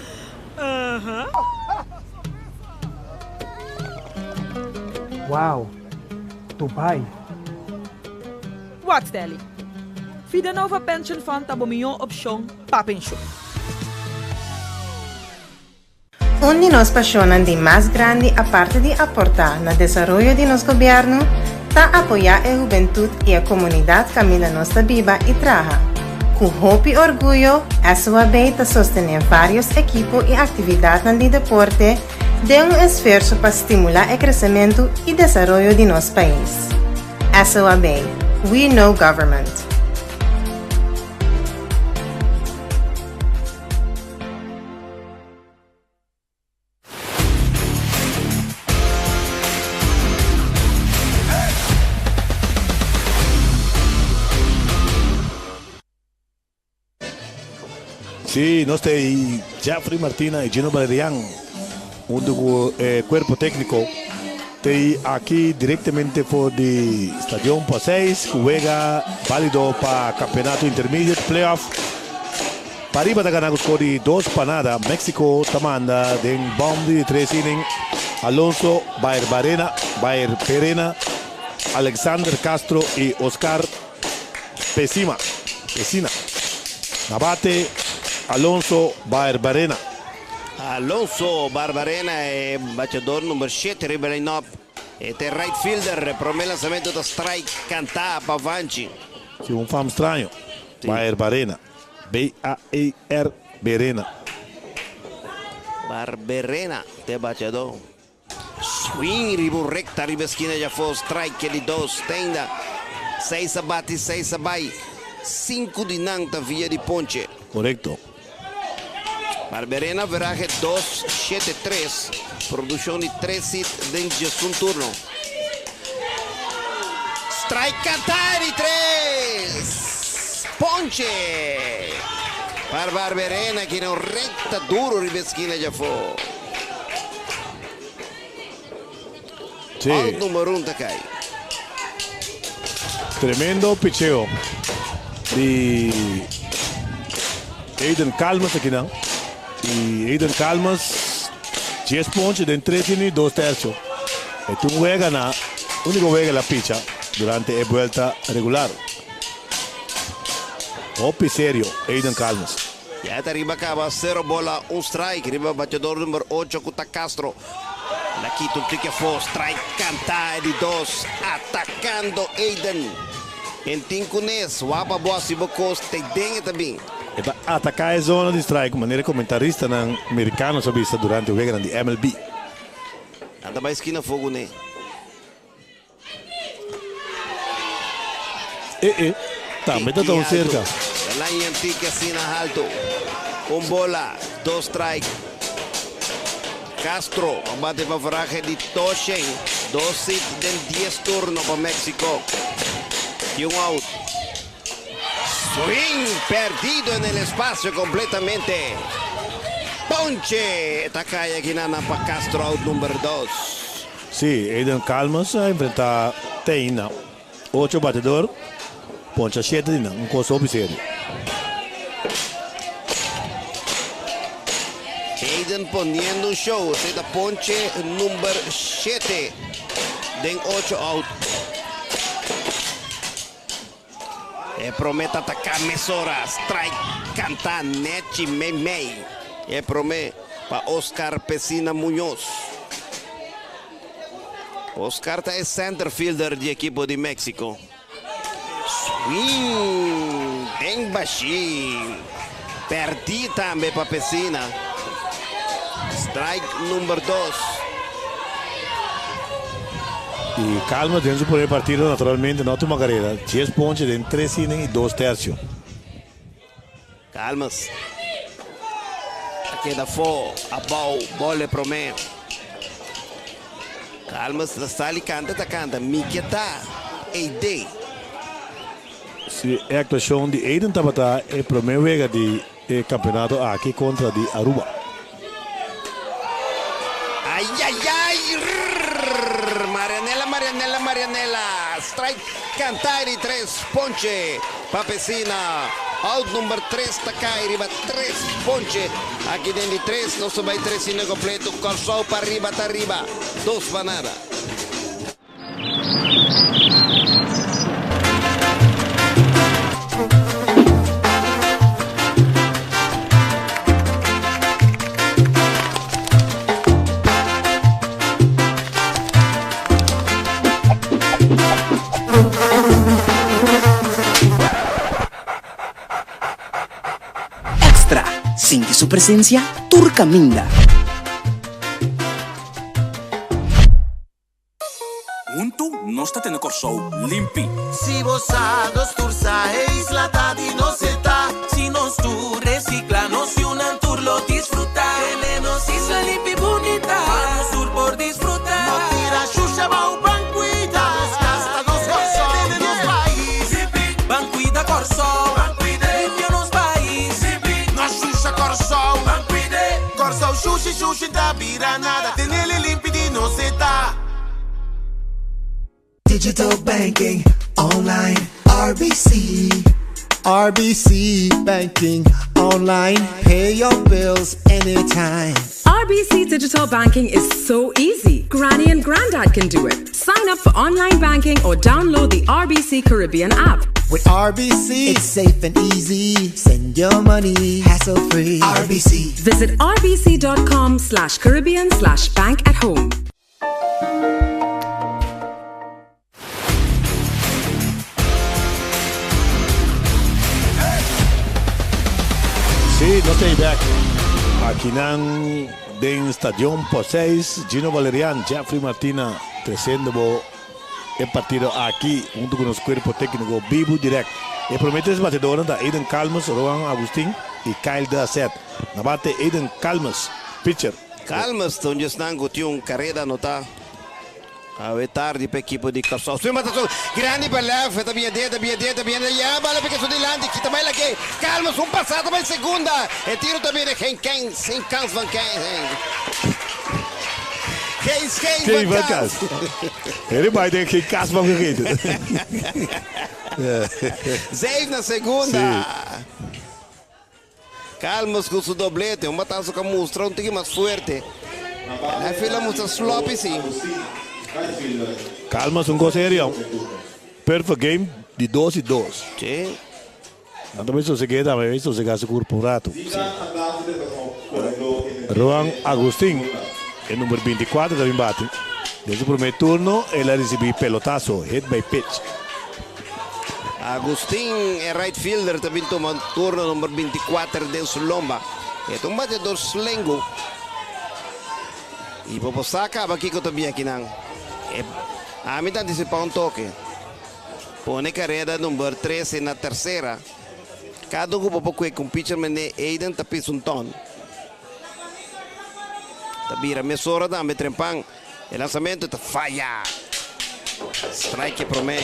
Wow! Dubai! Wak Stanley, Vidanova Pension Fund ta bo mihó opshon pa penshun. Un di nos pasionnan di mas grandi aparte di aporta na desaroyo di nos gobierno ta apoya e hubentud y e comunidad caminda nos ta biba y traha. Cu hopi orguyo SOAB ta sostene varios ekipo y actividadnan di deporte den un esfuerso pa stimula e crecemento y desaroyo di nos pais. SOAB, We know government. Sí, nos ta ei Jeffrey Martina y Gino Valerian hunto cu e cuerpo tecnico ta ei aki directamente for di Stadion Paseis cu wega valido pa Campeonato Intermediate Playoff. Pariba ta gana cu score di 2-0. Mexico ta manda den bom di tres inning Alonso Baerbarena, Baerperena, Alexander Castro y Oscar Pesima, Pesina. Na bate Alonso Barbarena. Alonso Barbarena e bachador number shete riba e line-up. E ta e right fielder. E prome lansamento ta strike kanta pa Vanchi. Si un fam straño. Barbarena. B-A-E-R Berena. Barberena ta e bachador. Swing riba un recta riba esquina djafó, strike di dos, tenda seis a bati, seis a bai, sinku di nan ta via di ponche. Korekto. Barberena verahe dos, shete, tres, produkshon di tres hit den djesun turno. Strike kantá di tres, ponche pa Barberena kina un recta duro riba esquina djafó. Sí. Out number un ta kai. Tremendo picheo di Aiden Calmes aki nan. Y Aiden Calmes 10 ponche den 3 inning y 2 tercio. E tin un wega na unico wega el a picha durante e buelta regular. Hopi serio Aiden Calmes. Ya ta riba caba cero bola un strike riba bateador number ocho cu ta Castro. El a kita un tiki afo, strike canta e di dos atacando Aiden. En tin cunes, wapa bo haci bo cos te den e ta bin. E ta ataca e zona di strike manera e comentaristanan mericano sa bisa durante weganan di MLB. Nan ta bay skina afo cune. E e tambe ta ta cerca. El a yantiki asina halto. Un bola, dos strike. Castro a bate pa verahe di Toshen. Dos hit den dies turno pa Mexico. Tin un out. Swing perdido en el espacio completamente. Ponche ta cay akinana pa Castro out number dos. Sí, Aiden Calmes a enfrentá Teina. Ocho batedor, poncha shete di nan, un kos hopi serio. Hayden poniendo un show. Esei ta ponche number shete den ocho out. E prome ta ataká mesora. Strike kantá nechi meimei. E prome pa Oscar Pesina Muñoz. Oscar ta e center fielder di ekipo di Mexico. Swing den bashí. Pèrdí tambe pa Pesina. Strike number dos. Y Calma den su primer partido naturalmente no a tuma carera. Dies ponche den tres inning y dos tercio. Calmas a keda afó, abou, bole promé. Calmas ta sali kanta ta kanta, mi ke ta Eidé. Si e actuacion di Aiden tabata e prome wega di e campeonato aki contra di Aruba. Ayayay rrrr Marianela Marianela Marianela strike canta di tres ponche pa Pesina out number tres ta cay riba tres ponche aki den di tres nos ta bay tres inning completo Corsou pa riba ta riba dos pa nada. Extra, Sinti su presencia tur caminda. Huntu nos ta tene Kòrsou limpi. Si bo sa, nos tur sa, e isla ta di nos e ta. Si nos tur resikla, nos yunan tur lo disfrutá. Tene nos isla limpi bunita, pa nos tur por disfrutá. No tira shusha bou, ban kuida nos kas, ta nos Kòrsou. Tene nos pais limpi, ban kuida Kòrsou. Ban kuida, limpia nos pais limpi. No shusha Kòrsou, ban kuida. Kòrsou shushi shushi ta bira nada, tenele limpi di nos e ta. Digital banking online RBC. RBC banking online pay your bills anytime. RBC digital banking is so easy. Granny and Grandad can do it. Sign up for online banking or download the RBC Caribbean app. With RBC, it's safe and easy. Send your money hassle free. RBC. Visit rbc.com slash Caribbean slash bank at home. Sí, nos ta bek. Akinan den Stadion Poseis, Gino Valerian, Jeffrey Martina treciendo bo e partido aki hunto cu nos cuerpo tecnico bibu direct. E prome tres batedornan ta Aiden Calmes, Rohan Agustin y Kyle De Asset. Na bate Aiden Calmes, pitcher. Calmes ta un di esnan cu tin un careda anota awe tardi pa ekipo di Kòrsou. Su matason grandi pa lèf, e ta bia den, ta bia den, ta bia den, ya bala pica su dilanti, kita bai lake. Calmes un pasada bai segunda, e tiro ta bini geen kens, geen kans van kens. Geen schijn Geen van van kans. kans. Heri bai den geen kas van gegeten. Zeef na segunda. Calmes cu su doblete, un batazo cu a mustra un tiki mas fuerte. El a fila mustra sloppy si. Calmes un cos serio. Perfect game di dos y dos. Sí. Nan ta bay soseg'é tambe, bay sosegá su curpa un rato. Roan Agustin, e number 24 ta bin bati. Den su primer turno el a ricibi pelotazo, hit by pitch. Agustin, e right fielder, ta bin tuma turno number 24 den su lomba. E ta un bateador slengu. Y bo por sa caba kico ta bin akinan. E ami ta anticipa un toke. Pone careda number 13 na tercera. Cada un cu bo por cue cu un pitcher mende Aiden ta pisa un ton. Ta bira mesora tambe trempan. E lansamento ta faya. Strike e prome.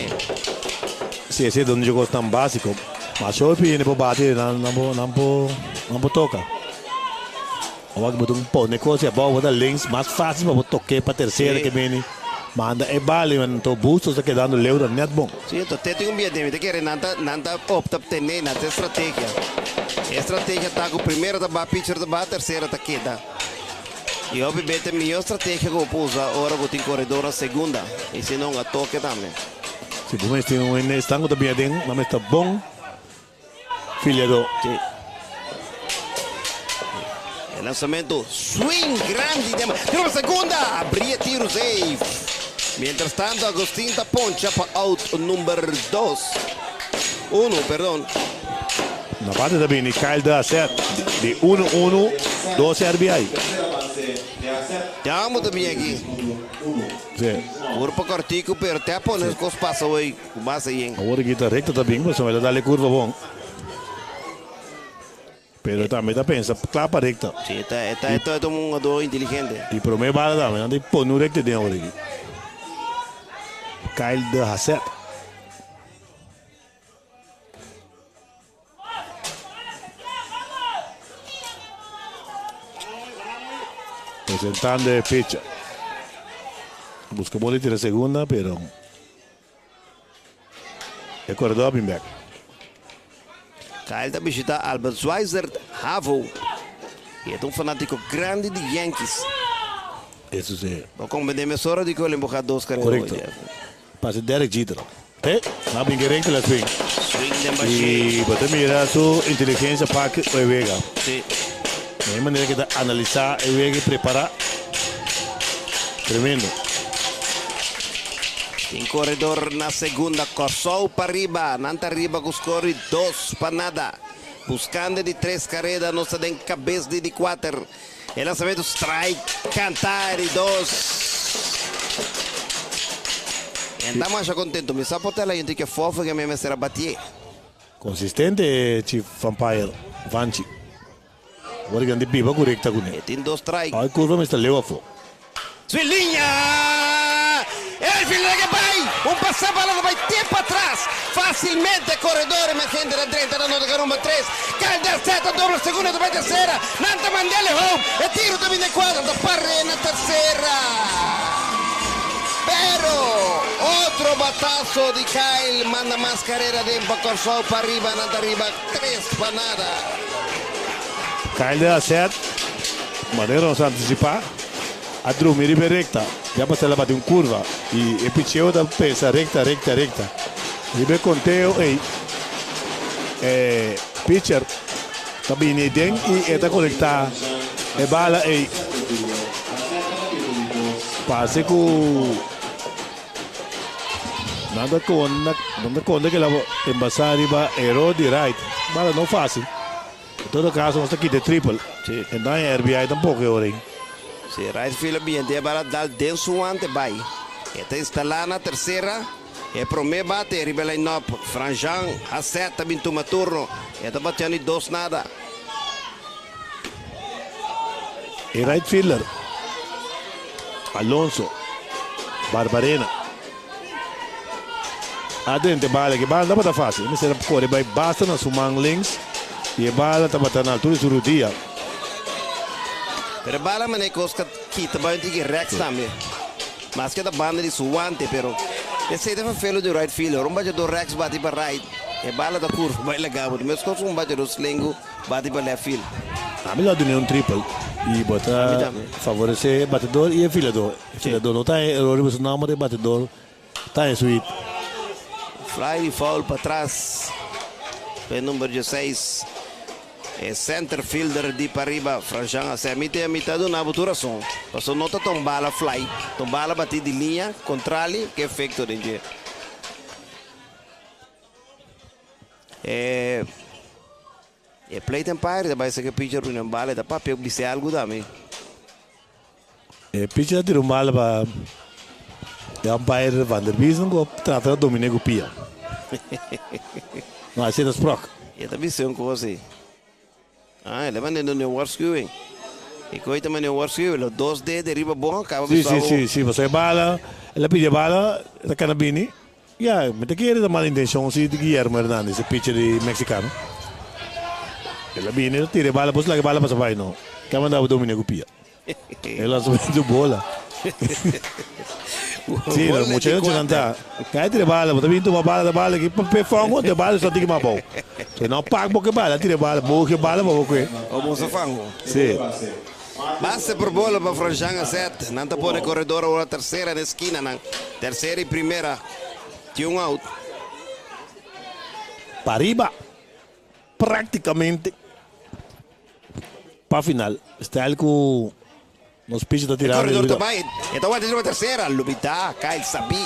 Si esei ta un di kosnan básiko. Mas hopi hende por bati nan nan por nan por nan por toka. Awor ku bo ta pone kos abou bo ta links mas fásil pa bo tok'é pa tersera ke bini. Manda e bala y anto Bustos ta kedando leu ta net bon. Sí, anto te tin un bia den mi ta kere nan ta nan ta opta pa tene nan ta estrategia. E estrategia ta ku primero ta baha pitcher ta baha tersera ta keda. Y hopi be ta e mihor estrategia ku bo por usa ora ku tin koredor na segunda y si no un a toke tambe. Si bo mes tin un hende esnan ku ta bia den nan mes ta bon filiadó. Sí. E lanzamento swing grandi den tiro pa segunda abri e tiro safe. Mientras tanto Agustin ta poncha pa out number dos. Uno, perdon. Na bate ta bini Kyle de Asset di uno uno dos RBI. Ya bo ta bini aki. Sí. Curpa cortico pero te a pone cos pasa hoy cu base yen. Awor aki ta recta ta bin pasobra el a dal e curva bon. Pero tambe ta pensa cla pa recta. Sí, e ta e ta e ta un hungador inteligente. Y prome bala tambe nan ta pone un recta den awor aki. Kyle de Hasset. Presentando e pitcher. Busca bola y tira segunda, pero e corredor bin bek. Kyle ta bishita Albert Schweitzer Havo y e ta un fanatico grandi di Yankees. Eso si. Bo comprende mesora di cu el empuja dos carrera Correcto. hoy día. Pase Derek Jeter. Te, na bin gerekte la swing. Swing den bashé. Y bo ta mira su inteligencia pa e wega. Sí. E manera que ta analisa e wega y prepara. Tremendo. Tin corredor na segunda. Kòrsou pa riba. Nan ta riba ku score di 2-0. Buscando di tres careda. Nos ta den cabes di di kuater. E lanzamento strike canta di dos. En ta masha contento. Mi sa por ta la yente ke fofo ke mi mester a batié. Consistente e Chief Vampire Vanchi. Awor e grandi biba cu recta cune. E tin dos strike. Awe curva mester leu afo. Su liña! El fielder ke bai! Un pasa bala ta bai te patras. Facilmente corredor emergente ta drenta na nota rumbo tres. Calder seta dobla segunda ta bai tercera. Nan ta mandele home. E tiro ta bini cuadra ta pare na tercera. Pero otro batazo di Kyle manda mas carera den pa Corsou pa riba. Nan ta riba 3-0. Kyle de Asset, manera nos a anticipa. A drumi riba e recta, ya pasá el a bati un curva y e picheo ta pensa recta, recta, recta. Riba e conteo ey, e pitcher ta bini ey den y e ta conecta e bala ey. Parse cu nan ta conta, nan ta conta cu el a embasa riba e road di right. Bala no facil. En todo caso nos ta kita e triple. Sí. En dan e RBI tampoco e ora ei. Sí, right fielder bien den bala dal den su wante bai. E ta instalá na tercera. E promé bate riba e line-up. Franjean Hasset ta bin tuma turno. E ta bateando di 2-0. E right fielder Alonso Barbarena a drenta e bala. E bala tabata fácil. E mester a kore bai basta na su man links y e bala tabata na altura di su rudia. Pero e bala manera kos ka kita bai un tiki rèks tambe. Maske ta banda di su wante pero esei ta vervelo di un right fielder. Ora un bachador rèks bati pa right e bala ta kurva bai laga bo. Meskos ku un bachador slengu bati pa left field. Ami lo a dun'é un triple y bo ta favoresé e batedor y e filador. E filador no ta haña eror riba su nomber, e batedor ta haña su hit. Fly di foul patras pa e number dieseis, e center fielder di pariba, Franjean Asé. Mi te mi ta duna bo tur rason, pasobra no ta ta un bala fly, ta un bala batí di liña kontrali ku efekto den dje. E e plate umpire ta bai saka pitcher runa un bala, e ta papia bis'é algu tambe. E pitcher a tira un bala pa e umpire Van der Biesen ku a trata na dominé ku pia. No, asina ta Sprok. E ta bis'é un kos ei. Ah, el a manda un waarschuwing. E koe ta manda un waarschuwing. Lo dos dedo riba bon caba Sí, sí, sí, sí. Pasobra e bala, el a pidi e bala, e ta cana bini. Ya, mi ta kere ta mala intencion si di Guillermo Hernandez, e pitcher di mexicano. El a bini, el a tira e bala, bos laga e bala pasa bai no. Ke a manda bo domina cu pia. El a subi su bola. Si, Bola mucha di yo kuater. ta. Kai tira bala, bo ta bin tuma bala, bala ki pe fango, te bala sa tiki mabou. Se no pak bo ke bala, tira bala, bo ke bala bo ke. O bo sa fango. Si. Base por bola pa Franjan Azet. Nan ta pone corredor awor tercera na esquina nan. Tercera y primera. Tin un out. Pariba prácticamente pa final. Style ku nos pitcher ta tirando. Corredor ta bai. E ta wanta riba tercera. Lubida. Kyle sabí.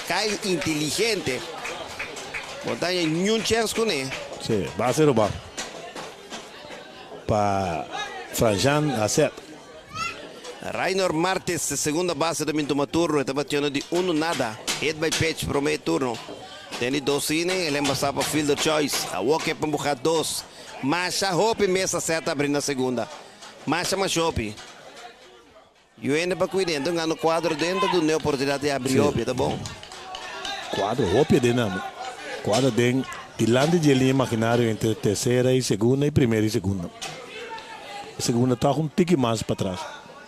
Kyle inteligente. Bo ta haña niun chance kuné. Si, base roba pa Franjan Azet. Raynor Martes, segunda base ta bin tuma turno. E ta batiendo di uno nada. Hit by pitch prome turno. Den di dos inning el a embasá pa fielder choice. Awor ke pa empuhá dos. Masha hopi mes a sèt abri na segunda. Masha masha hopi. Yu hende pa cuida enton gano cuadro den ta duna e oportunidad di abri hopi, ta bon. Cuadro hopi aden ami. Cuadro den dilanti dje liña imaginario entre tercera y segunda y primera y segunda. E segunda ta un tiki mas patras.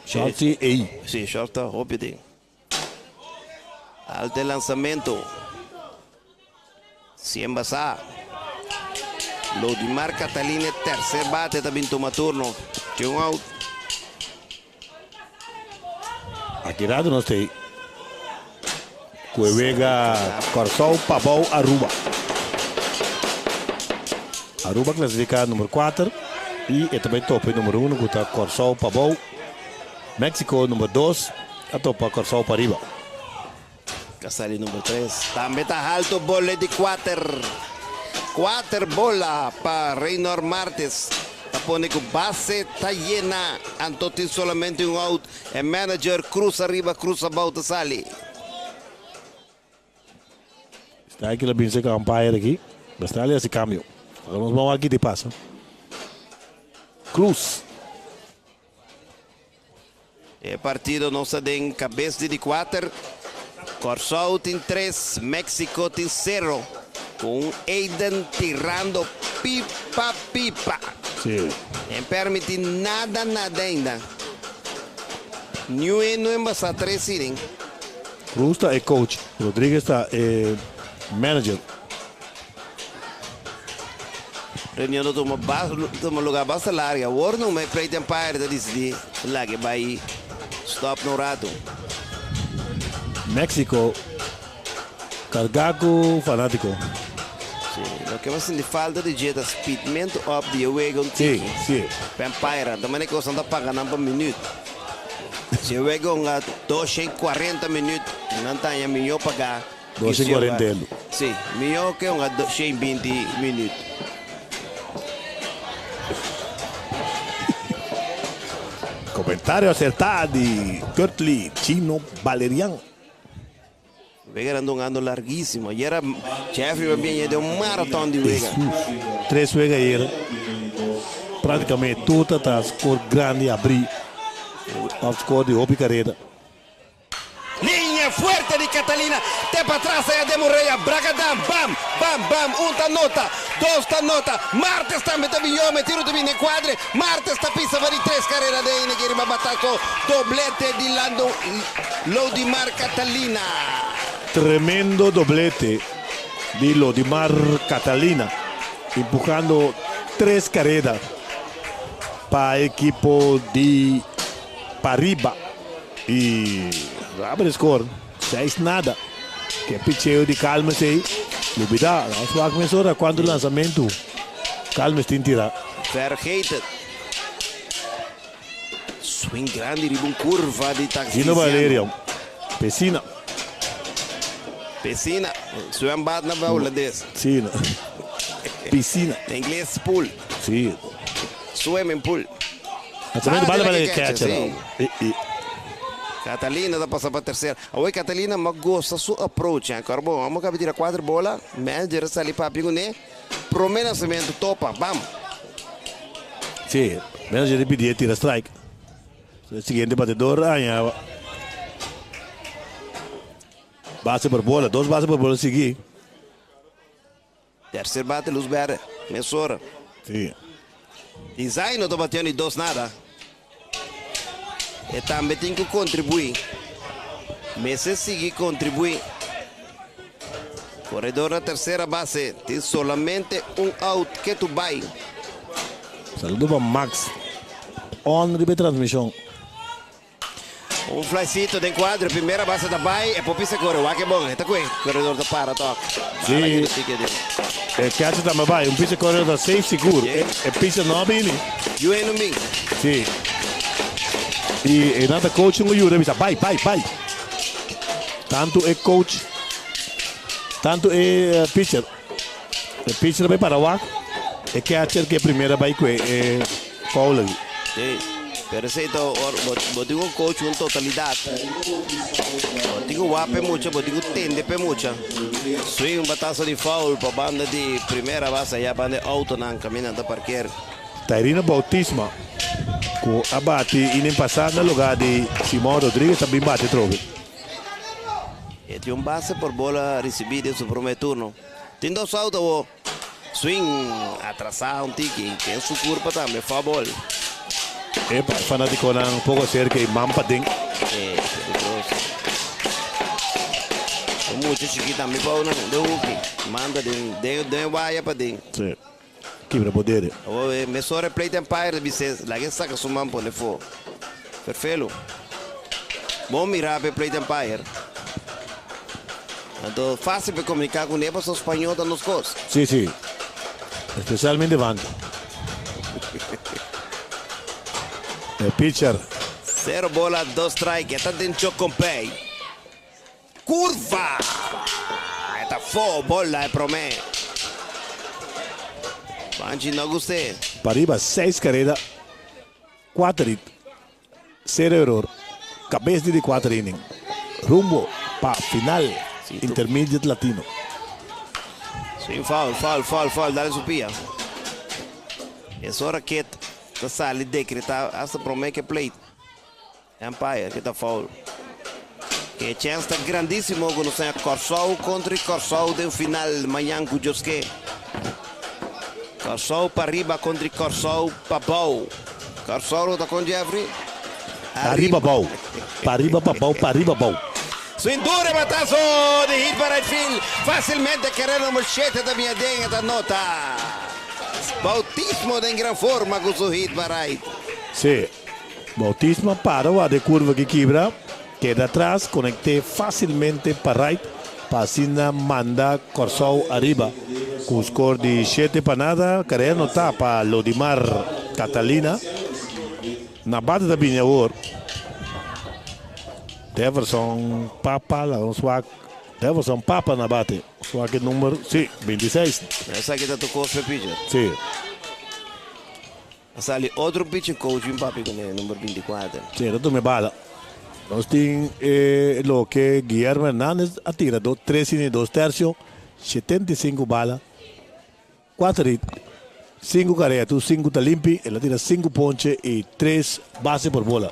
Short si ey. Si, short ta hopi den. Alto e lansamento. Sien basá. Lodimar Catalina e tercer bate ta bin tuma turno. Tin un out. Aki rato nos ta ku e wega Kòrsou Pabou Aruba. Aruba klasifiká number kuater i e ta bai topa e number uno ku ta Kòrsou Pabou. Mexico number dos a topa Kòrsou pariba. Casali number tres. Tambe ta halto bola di kuater. Kuater bola pa Raynor Martes. Ta pone ku base ta yena. Anto tin solamente un out. E manager cruz ariba cruz abou ta sali. Sta aki la binse ku umpire aki. Basta li hasi kambio. Ora nos ban wak ki ta pasa. Cruz. E partido nos ta den kabes di di kuater. Kòrsou tin tres, Meksiko tin sero. Ku un Aiden tirando pipa pipa. Sí. En permití nada nada ainda. Niun no embasá tres inning. Cruz ta e coach, Rodriguez ta e manager. Reunion ta tuma tuma lugar basta largu. Awor no me plate umpire ta disidí laga bai stop na un ratu. Mexico carga cu fanatico. Si, loke mi a sinti falta di dje ta speedmento up di e wega un tiki. Si, si. Pa umpire, ta manera cos nan ta paga nan pa minuut. Si e wega un a 240 minuut, nan ta haña miyo paga. 240 elu. Si, mihó ke un a 120 minüt. Komentario asertá di Kurtley Chino Valerian. Wega nan dungando larguísimo. Ayera Jeffrey a biña den un maraton di wega. Jesús. Tres wega ayera. Práktikamente tur ta ta skor grandi abrí òf skor di hopi kareda. Liña fuerte di Catalina te patras aya den muraya Bragadam bam bam bam un ta nota dos ta nota Martes tambe ta bin yome tiro ta bin den cuadre Martes ta pisa pa di tres carera den ine ke riba batazo doblete di Lando Lodimar Catalina. Tremendo doblete di Lodimar Catalina empujando tres careda pa ekipo di Pariba. Y Robert score seis nada. Ke picheo di Calmes ey. Lubida, nos wak mesora cuanto lanzamento Calmes tin tira. Vergeet het. Swing grandi riba un curva di Gino Taxisiano. Valerio. Pesina. Pesina. Zwembad na holandes. Si. Piscina. Na ingles pool. Si. Swimming pool. Lanzamento bala para el catcher. Sí. Catalina ta pasa pa tercera. Awor Catalina m'a gosta su approach. Eh. Kor bon, amo kabi tira cuatro bola. Manager a sali papi kuné. Prome lanzamento, topa, bam. Sí, manager a pidi tira strike. El siguiente batedor aña base por bola, dos base por bola sigui. Tercer bate luz berde, mesora. Sí. Design no ta bateando di dos nada. E tambe tin ku kontribuí. Mester sigui kontribuí. Koredor na tersera base. Tin solamente un out ketu bai. Saludo pa Max on riba e transmishon. Un flycito den kuadro, primera base ta bai, e por pisa kore, wak e bon, e ta kue, koredor ta para tok. Sí, e catcher tambe bai, un pisa koredor ta safe sigur, e pisa no a bini. Yu e no bin. Sí, i e nan ta coaching ku yuda bisa bai, bai, bai. Tantu e coach, tantu e pitcher, e pitcher a bai para wak, e catcher ku e primera bai kue e foul aki. Sí, pero esei ta or bo bo tin un coach un totalidat. Bo tin ku wak p'e mucha, bo tin ku tende p'e mucha. Swing un bataso di foul pa banda di primera base aya banda e autonan kaminda ta parker. Tairino Bautisma ku a bati inning pasa na luga di Simon Rodriguez a bin bati atrobe. E tin un base por bola risibi den su prome turno. Tin dos out awo. Swing atrasá un tiki. Den su kurpa tambe. Foul ball. E fanatikonan poko serka i man paden. E peligroso. Un mucha chikí tambe bou nan den hoeki. Manda den den den waya paden. Sí. Kibra bo dede. Awor e mesora e plate umpire ta bis'é laga e saka su man pone fo. Ferfelu. Bon mirá pa e plate umpire. Anto fácil pa e komuniká kuné pasobra spañó ta nos kos. Sí, sí. Espesialmente Vanto. E pitcher. Sero bola, dos strike. E ta den Chocompey. Curva! E ta fo bola e prome. Banchi no gust'é. Pariba seis kareda, kuater hit, sero eror. Kabes di di kuater inning. Rumbo pa final Intermediate Latino. Swing foul, foul, foul, foul, dale su pia. Es ora ket ta sali decreta hasta prome ke plate. Empire ki ta foul. E chèns ta grandísimo ku nos haña Kòrsou kontra i Kòrsou den final mañan ku Dios ke. Kòrsou pa riba kontra i Kòrsou pa bou. Kòrsou lo ta kon Jeffrey? Ariba bou. Pa riba pa bou pa riba bou. Sin duda e bataso di hit pa right field. Fásilmente karera number shete ta bin aden e ta nota. Bautismo den gran forma ku su hit pa right. Sí. Bautismo a para wak e kurva ki kibra, keda atras, konekt'é fásilmente pa right pa asina manda Kòrsou ariba. Ku un skor di 7-0, karera notá pa Lodimar Catalina. Na bate ta bini awor Deverson Papa, laga nos wak Deverson Papa na bate. Nos wak e number, sí, 26. Esaki ta tur kos p'e pitcher. Sí. A sali otro pitcher coach bin papia kuné, number 24. Sí, ta tuma e bala. Nos tin e loke Guillermo Hernandez a tira do tres inning dos tercio, 75 bala, kuater hit, sinku karera, tur sinku ta limpi. El a tira sinku ponche i tres base por bola.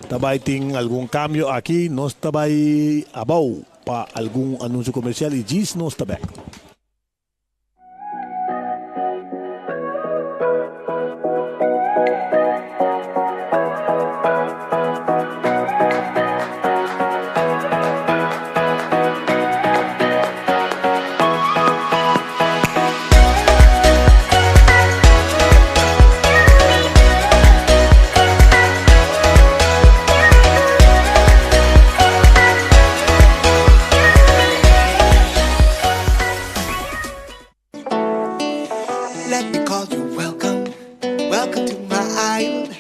Ta bai tin algun kambio aki, nos ta bai abou pa algun anunsio komersial i djis nos ta bek. Let me call you welcome, welcome to my island.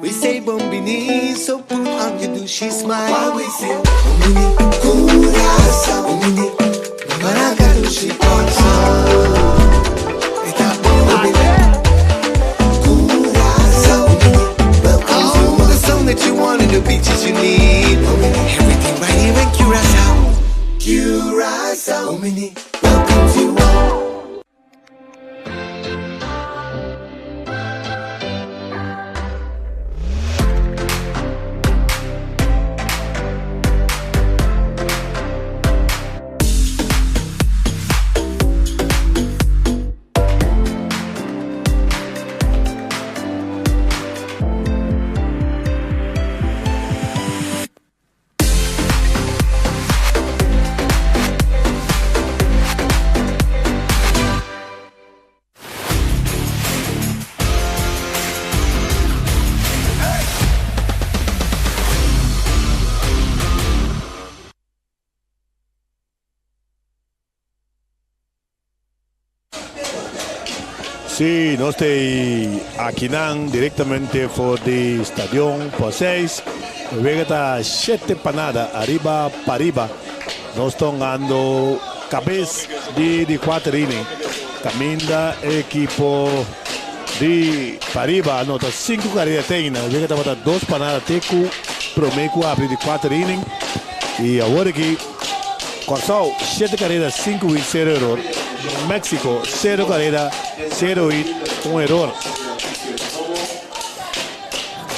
We say bon bini, so put on your douchey smile. While we say bon bini, Curaçao, bon bini, Maraca dushi Kòrsou. Esta bon bini, Curaçao, bon bini, welcome to all the sun that you want and the beaches you need. Bon bini, everything right here in Curaçao. Curaçao, bon bini, welcome to all. Sí, nos ta akinan direktamente for di Stadion Poseis. Wega ta shete pa nada ariba pariba. Nos ta hungando kabes di di kuater inning. Kaminda e ekipo di pariba a nota sinku kareda te ainda. Wega tabata dos pa nada te ku promé ku abri di kuater inning. I awor aki Kòrsou shete kareda sinku hit sero eror. Mexico sero kareda sero hit un eror.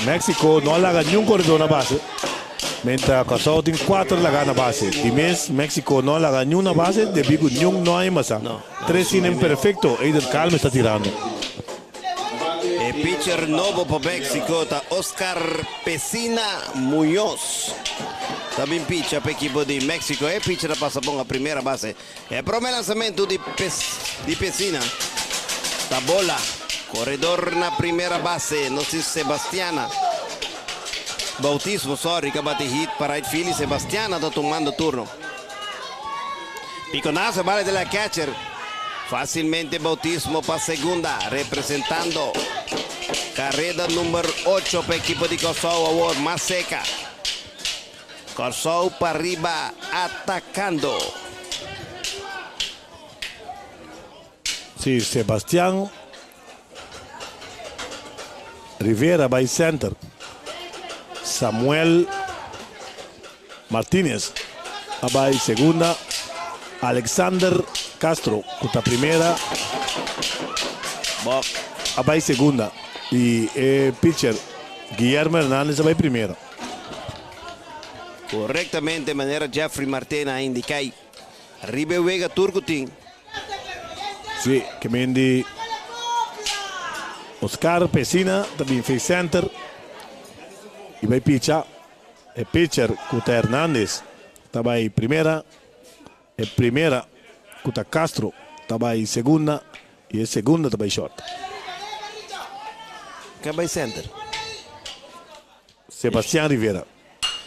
Mexico no a laga niun koredor na base. Menta Kòrsou tin kuater lagá na base. Di mes Mexico no a laga niun na base debí ku niun no a imbasá. Tres inning perfekto Eden Calmes ta tirando. E pitcher nobo pa Mexico ta Oscar Pesina Muñoz. Ta bin picha pa ekipo di Mexico. E pitcher a pasa bon a primera base. E prome lansamentu di di Pesina ta bola. Koredor na primera base nos tin Sebastiana Bautismo, sorry, ka bati hit pa right field y Sebastiana ta tumando turno. Piconazo bala de la catcher. Fácilmente Bautismo pa segunda, representando careda number ocho pa ekipo di Kòrsou awor mas seka. Kòrsou pariba atacando. Si Sebastian Rivera bai center. Samuel Martinez a bai segunda. Alexander Castro ku ta primera a bai segunda. Y e pitcher Guillermo Hernandez a bai primera. Korektamente manera Jeffrey Martena a indiká ei. Riba e wega tur ku tin. Sí, ke men di Oscar Pesina ta bin face center y bai picha. E pitcher ku ta Hernandez ta bai primera. E primera ku ta Castro ta bai segunda y e segunda ta bai short. Ken bai center? Sebastian Rivera.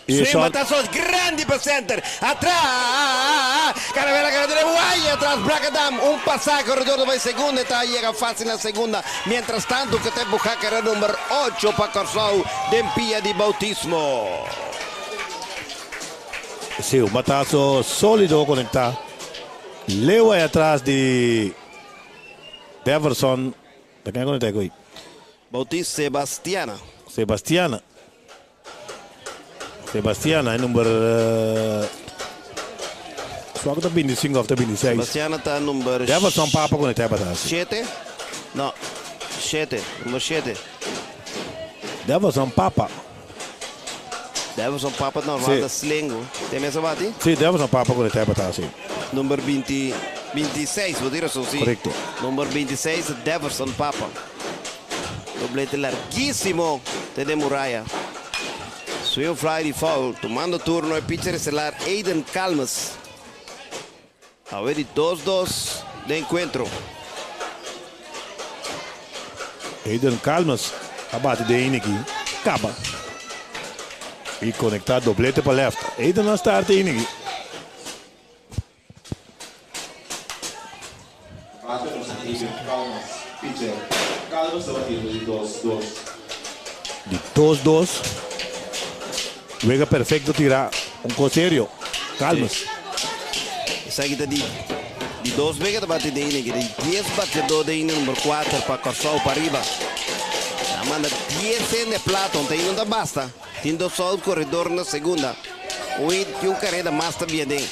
Y e short. Batazo grandi pa center. Atras! Caravela cara dere guay atras Bracadam. Un pasa corredor ta bai segunda e ta yega facil na segunda. Mientras tanto cu ta empuja carrera number ocho pa Corsou den pia di Bautismo. Si, un batazo solido conecta. Leu ay atras di Deverson. Ta ken a conecta cu ey? Bautista Sebastiana. Sebastiana. Sebastiana e number Suak ta 25 of ta 26. Sebastiana ta number Jefferson Papa conecta e batazo. Shete? No, shete, number shete. Jefferson Papa. Jefferson Papa normal ta slengo. Te mes a bati? Si, Jefferson Papa conecta e batazo. Number binti, 26, bo tin rason, si. Correcto. Number 26 ta Jefferson Papa. Doblete larguísimo te den muraya. Swing fly di foul, tumando turno e pitcher estelar Aiden Calmes. Awe di dos dos den encuentro. Aiden Calmes a bati den inning aki caba y conecta doblete pa left. Aiden a start e inning aki. Bate nos Aiden Calmes, pitcher. Calmes ta batiendo di dos dos. Di dos dos. Wega perfecto tira un cos serio. Calmes. Esaki ta di di dos wega ta bati den inning. Di dies bateador den inning number kuater pa Kòrsou pariba. A manda dies hende plato. Enta inning ta basta. Tin dos out koredor na segunda. Un hit i un kareda mas ta bia den.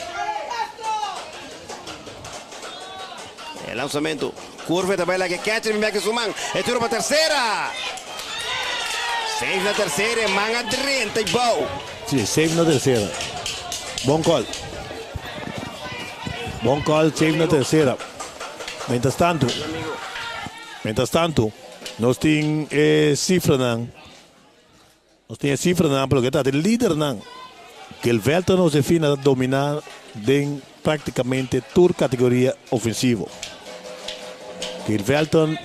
E lansamentu. Kurve ta bai laga e catcher bin bek su man. E tiro pa tersera. Safe na tersera e man a drenta i bou. Si, safe na tersera. Bon call. Bon call, safe na tersera. Mientras tanto, mientras tanto, nos tin e cifranan. Nos tin e sifranan pa loke ta di lidernan. Gilvelton Josefina ta dominá den práktikamente tur kategoria ofensivo. Gilvelton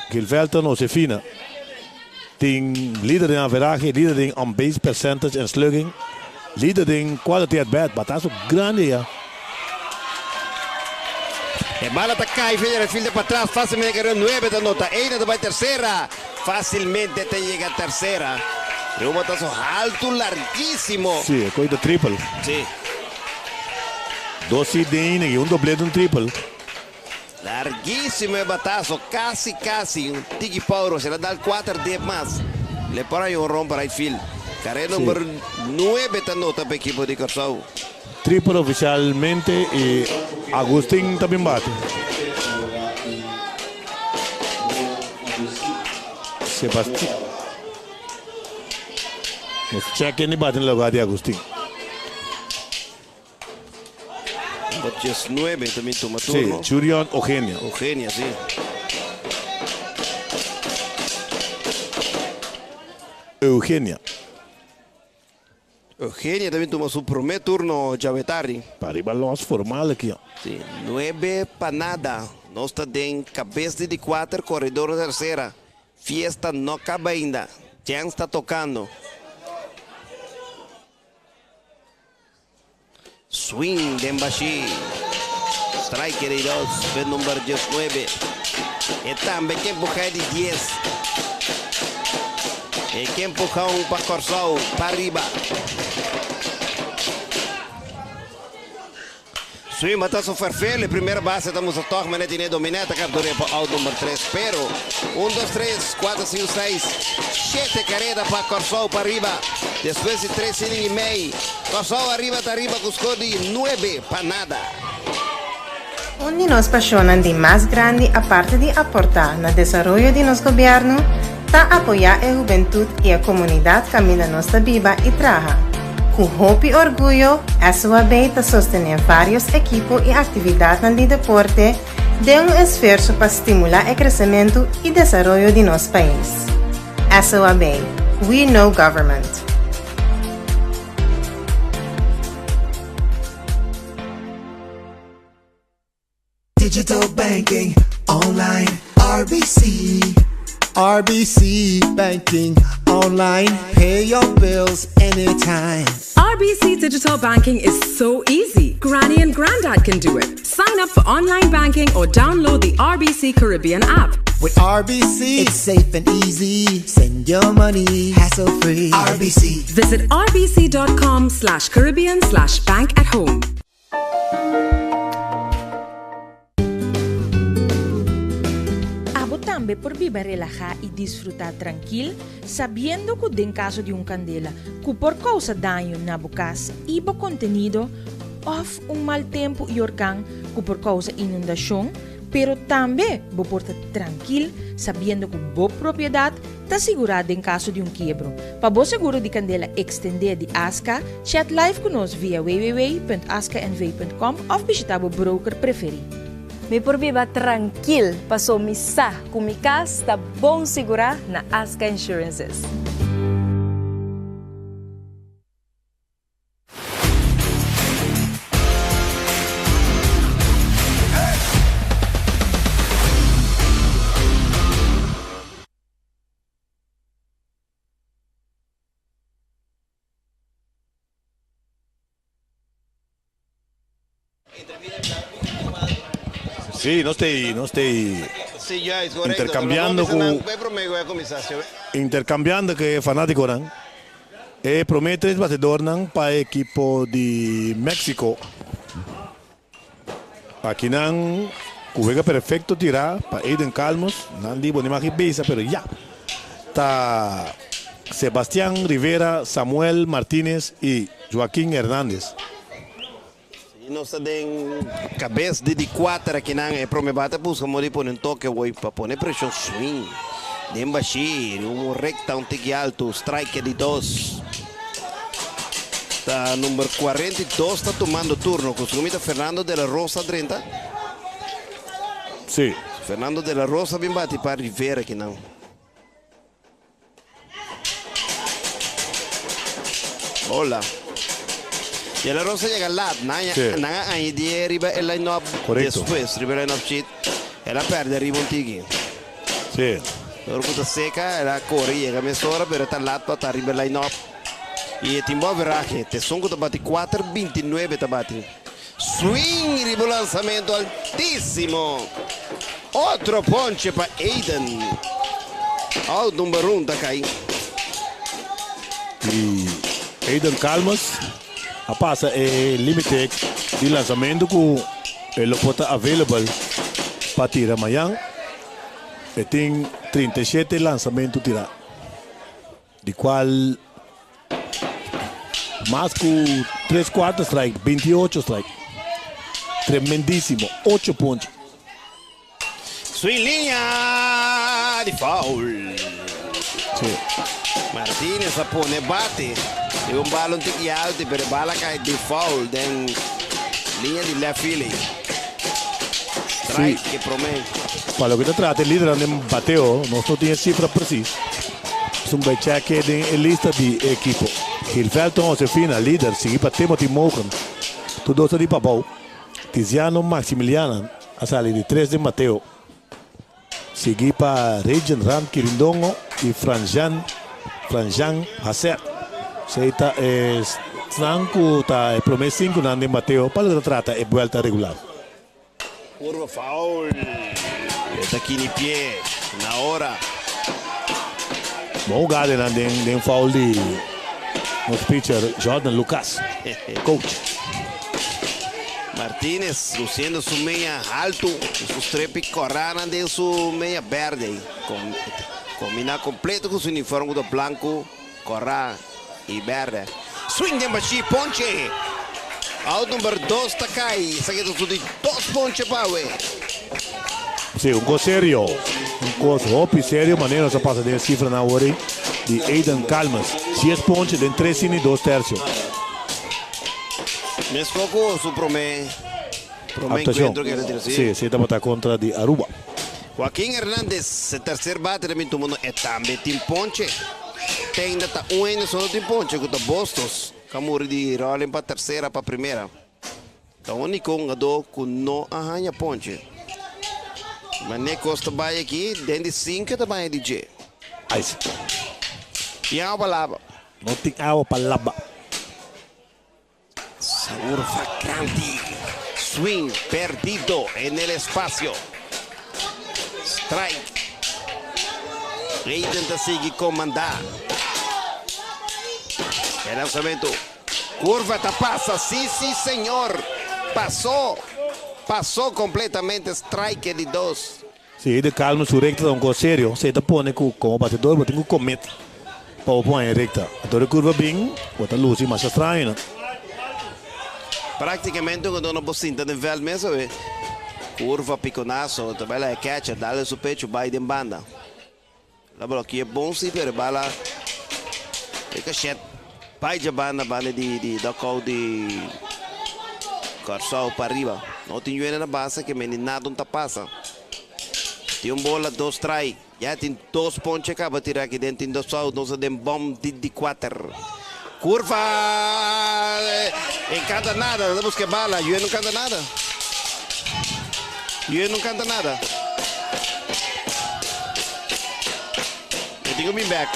Gilvelton Josefina tin lider den averahe, lider den on base percentage en slugging, lider den quality at bat, bataso grandi ya. E bala ta kai via di fielder patras, fásilmente karera nuebe ta nota. Eina ta bai tersera, fásilmente ta yega tersera. E un batazo haltu largísimo. Sí, e koi ta triple. Sí. Dos hit den inning i un doblete un triple. Largísimo e batazo, kasi kasi un tiki power, si el a dal kuater dep mas, le por haña un ron pa right field. Karera number nuebe ta nota pa ekipo di Kòrsou. Triple oficialmente y Agustin ta bin bate. Sebastian. Nos check ken di bate na lugar di Agustin. Number 19 ta bin tuma turno. Sí, Jurion Eugenia. Eugenia, sí. Eugenia. Eugenia ta bin tuma su prome turno djawe tardi. Pariba los formal aki. Si, nuebe pa nada. Nos ta den kabes di di kuater, koredor tersera. Fiesta no kaba ainda. Chèns ta tokando. Swing den bashí. Strike di dos p'e number diesnuebe. E tambe ke empuhá di dies. E ke empuhá un pa Kòrsou pariba. Swing bata su ferfel. E primera base ta mustra tòg manera tine dominá. Ta kaptur'é pa out number tres. Pero un, dos, tres, kuater, sinku, seis, shete kareda pa Kòrsou pariba. Despues di tres inning i mei, Kòrsou ariba ta ariba ku skor di nuebe pa nada. Un di nos pasionnan di mas grandi aparte di aporta na desaroyo di nos gobierno ta apoya e hubentud y e comunidad caminda nos ta biba y traha. Cu hopi orguyo SOAB ta sostene varios ekipo y actividadnan di deporte den un esfuerso pa stimula e crecemento y desaroyo di nos pais. SOAB, We Know Government. Digital banking online RBC RBC banking online pay your bills anytime. RBC Digital Banking is so easy. Granny and Grandad can do it. Sign up for online banking or download the RBC Caribbean app. With RBC, it's safe and easy. Send your money hassle free. RBC. Visit rbc.com slash Caribbean slash bank at home. Abo tambe por biba relahá i disfrutá trankil sabiendo ku den kaso di un kandela ku por kousa daño na bo kas i bo kontenido òf un mal tempu i orkan ku por kousa inundashon, pero tambe bo por ta trankil sabiendo ku bo propiedat ta sigurá den kaso di un kiebro. Pa bo seguro di kandela ekstendé di Aska, chat live ku nos via www.askanv.com òf bishitá bo broker preferí. Mi por biba trankil paso mi sa ku mi kas ta bon sigurá na Aska Insurances. Sí, nos ta nos ta intercambiando cu intercambiando cu e fanaticonan. E prome tres batedornan pa e ekipo di Mexico. Akinan ku wega perfecto tira pa Aiden Calmos. Nan di bo ni maki bisa pero ya. Ta Sebastian Rivera, Samuel Martinez y Joaquin Hernandez. Si nos ta den kabes di di kuater akinan e prome bate a buska modo di pone un toke awor pa pone preshon swing den bashí un rekta un tiki altu strike di dos ta number 42 ta tumando turno ku su ta Fernando de la Rosa drenta. Si. Fernando de la Rosa bin bati pa Rivera akinan. Hola. De la Rosa llega laat. Nan Sí. nan a añadí riba e line-up Correcto. despues, riba e line-up sheet. El a perde riba un tiki. Sí. Ora ku ta seka, el a kore yega mesora, pero ta laat pa ta riba e line-up. I e tin bo averahe. Te son ku ta bati 4.29 ta bati. Swing riba un lansamento altisimo. Otro ponche pa Aiden. Out number 1 ta kai. Y Aiden Calmes a pasa e limite di lansamento cu e lo por ta available pa tira mañan. E tin 37 lansamento tira, di cual mas cu tres cuarto strike, 28 strike. Tremendisimo, 8 ponche. Swing liña di foul. Si. Martinez a pone bate. E un bala un tiki alto, pero e bala cai di foul den liña di left field. Strike ke prome. Pa loke ta trata e lidernan den bateo, nos no tin e cifra precies. Esun bay check den e lista di e ekipo. Gilvelton Josefina, lider, sigui pa Timothy Mogen. Tur dos ta di Pabou. Tiziano Maximiliana a sali di tres den bateo. Sigui pa Regen Rand Kirindongo y Franjan Franjan Hasset. Esey ta esnan cu ta e prome cinconan den bateo pa loke ta trata e buelta regular. Curva foul. E ta kini pie na ora. Bon hugada nan den den foul di nos pitcher Jordan Lucas, coach. Martinez luciendo su meña haltu cu su strepi coranan den su meña berde. Combina completo cu su uniform cu ta blanco, cora y berde. Swing den bashi, ponche! Out number dos ta cay. Esaki ta su di dos ponche pa awe. Si, un cos serio. Un cos hopi serio manera nos a pasa den e cifranan awor ey di Aiden Calmes. Dies ponche den tres inning y dos tercio. Mesco cu su prome prome Actuacion. encuentro que el a tira, si. Si, si tabata contra di Aruba. Joaquin Hernandez, e tercer bate den bintu mundo, e tambe tin ponche. Te ainda ta un hende solo tin ponche cu ta Bustos, cu a muri di rolling pa tercera pa primera. Ta unico hungador cu no a hanja ponche. Mane cos ta bay aki, den di cinco e ta baña di dje. Ice. Tin awa pa laba. No tin awa pa laba. Surfa grandi. Swing perdido en el espacio. Strike. Aiden ta sigui comanda. E lanzamento. Curva ta pasa. Si, si señor. Pasó. Pasó completamente. Strike di dos. Si e de calma su recta ta un cos serio, si e ta pone cu como batedor bo tin cu commit pa bo pone e recta. Anto e curva bin, bo ta luci masha straño nan. Practicamente un no por sinta den veld mes awe. Curva piconazo, ta bay la e catcher, dale su pecho bay den banda. La bola ki e bon si pero e bala e cachet bay dje banda banda di di dugout di Kòrsou pa riba. No tin yuende na base ke mende nada no ta pasa. Tin un bola dos strike. Ya tin dos ponche kaba tira aki den tin dos out nos a den bom di di kuater. Kurva e kanta nada ta buska e bala yue no kanta nada yue no kanta nada e tin ku bin bek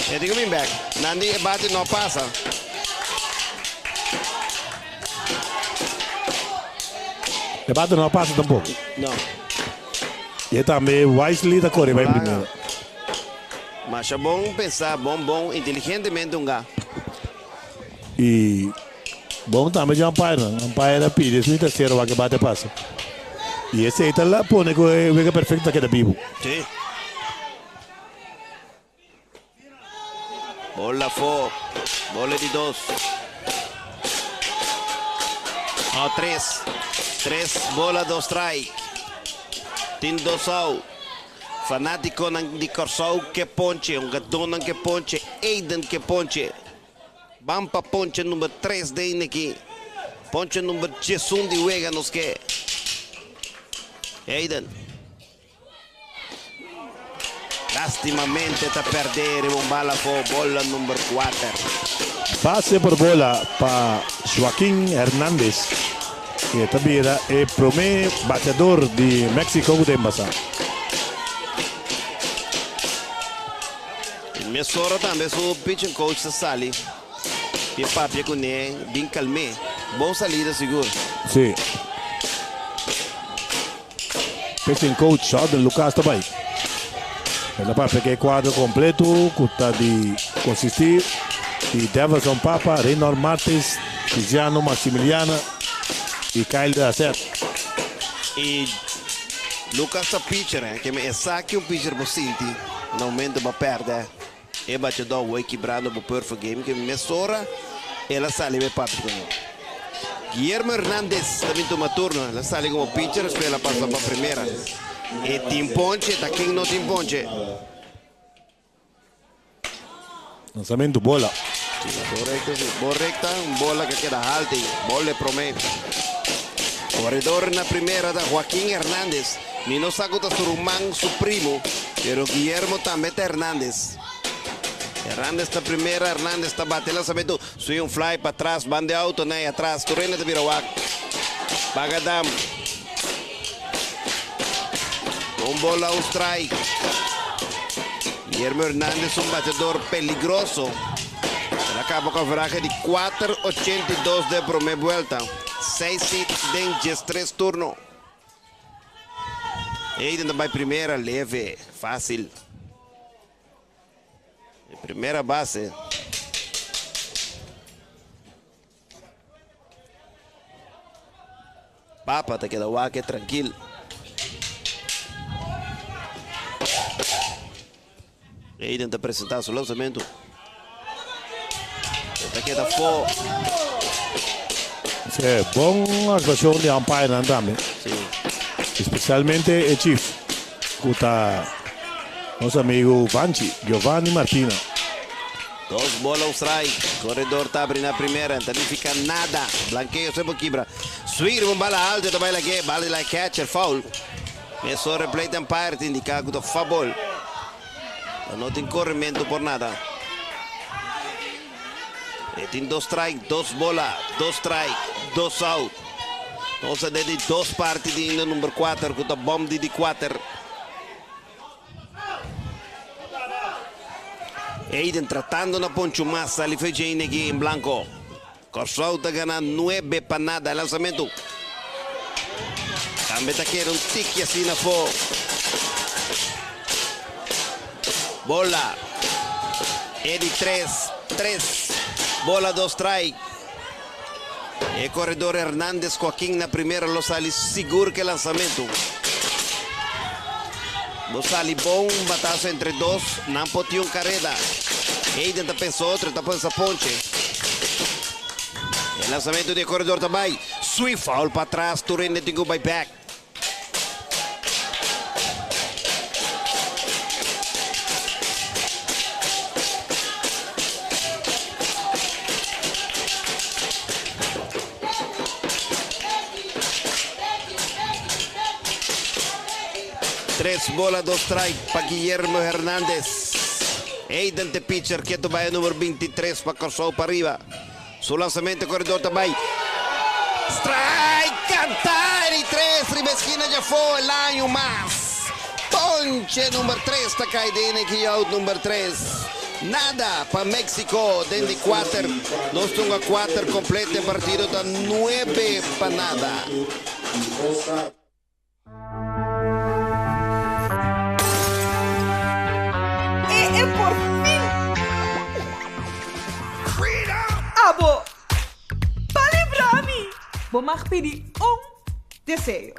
e tin ku bin bek nan di e bate no pasa. E bate no a pasa tampoco. No. Y e tambe Wisely ta core bay primero. Masha bon pensa, bon bon, inteligentemente hunga. Y bon tambe dje umpire nan. Umpire a pidi esun y tercero wak e bate pasa. Y esey ta la pone cu e wega perfecto ta keda bibo. Si. Bola afo, bola di dos. No, tres. Tres bola, dos strike. Tin dos out. Fanátikonan di Kòrsou ke ponche, hungadónan ke ponche, Aiden ke ponche. Ban pa ponche number tres den aki. Ponche number diesun di wega nos ke. Aiden. Lástimamente ta pèrdè riba un bala afó, bola number kuater. Base por bola pa Joaquin Hernandez y e ta bira e prome bateador di Mexico cu ta embasa. Y mesora tambe su pitching coach ta sali y papia cune bin calme. Bon salida sigur. Si. Pitching coach Sheldon Lucas ta bai. El a papia ku e kuadro kompleto ku ta di konsistí di Deverson Papa, Reynor Martis, Tiziano Maximiliana i Kyle de Asset. I Lucas ta pitcher, eh, ke mi e sa ki un pitcher bo sinti na momento bo pèrdè. E bachadó woi kibrando bo perfect game ke mesora el a sali bai papia ku no. Guillermo Hernandez ta bin tuma turno, el a sali komo pitcher despues el a pasa pa primera. E tin ponche, ta ken no tin ponche? Lanzamento bola. Korekto si, bon rekta, un bola ke keda halti, bol de prome. Koredor na primera ta Joaquin Hernandez. Mi no sa ku ta su ruman, su primo, pero Guillermo tambe ta Hernandez. Hernandez ta primera, Hernandez ta bate lanzamento, swing un fly patras, ban de auto na e atras, tur hende ta bira wak. Bagadam. Un bola, un strike. Guillermo Hernandez un batedor peligroso. El a kaba ku averahe di 4.82 den prome buelta, seis hit den 13 turno. Aiden ta bai primera leve, fácil. E primera base. Papa ta keda wak trankil. Aiden ta presentá su lanzamentu. E ta keda fo. Sí, bon actuacion di umpire tambe. Sí. Especialmente e chief, ku ta nos amigo Vanchi, Giovanni Martina. Dos bola un strike. Corredor ta abri na primera. No ta nifica nada. Blankeo semper kibra. Swing riba un bala alto. Ta bai lag'é. Bala di la catcher. Foul. Mesora plate umpire ta indica ku ta foul ball. No tin corrimento por nada. E tin dos strike, dos bola, dos strike, dos out. Nos a di dos parti di inning number 4 ku ta bom di di 4. Aiden tratando na poncho mas sali fe Jane aki en blanco. Kòrsou ta gana 9 pa 0. Lanzamento. Tambe ta kere un tiki asina afó. Bola. E di 3, 3. Bola, 2 strike. E koredor Hernandez Joaquin na primera lo sali sigur ku lanzamento. Lo sali bon batazo entre dos. Nan por tin un karera. Aiden ta pensa otro, ta pensa ponche. E lanzamento di koredor tambe. Sweep foul patras, tur hende tin ku bai back. Tres bola, dos strike pa Guillermo Hernandez. Aiden the pitcher ku ta bai number 23 pa Kòrsou Pariba. Su lanzamento koredor tambe. Strike kantá i tres riba skina ya foi laño mas. Ponche number 3 ta kai den aki out number 3. Nada pa Mexico den di 4. Nos tin 4 kompleto partido ta 9 pa 0. E, e por fin! Abo! Pa libra mi! Bo mag pidi un deseo.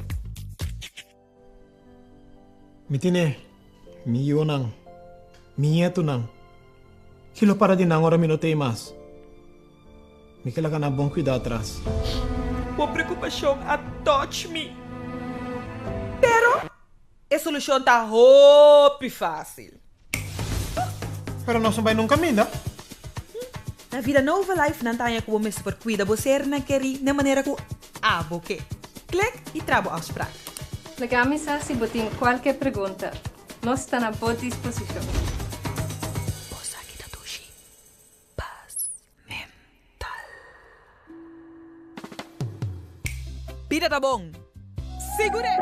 Mi tin mi yunan, mi ñetunan. Ki lo para di nan ora mi no t'ei mas. Mi ke laga nan bon kuidá atras. Bo preokupashon a touch me. Pero e solushon ta hopi fásil. Pero nos no bai nunka minda. Na Vidanova Life nan ta ku bo mes por kuida bo sernan kerí na manera ku abo ke. Click i traha bo afspraak. Laga mi sa si bo tin kualke pregunta. Nos ta na bo disposishon. Bo sa ki ta dushi. Pas mental. Bida ta bon. Sigur'é!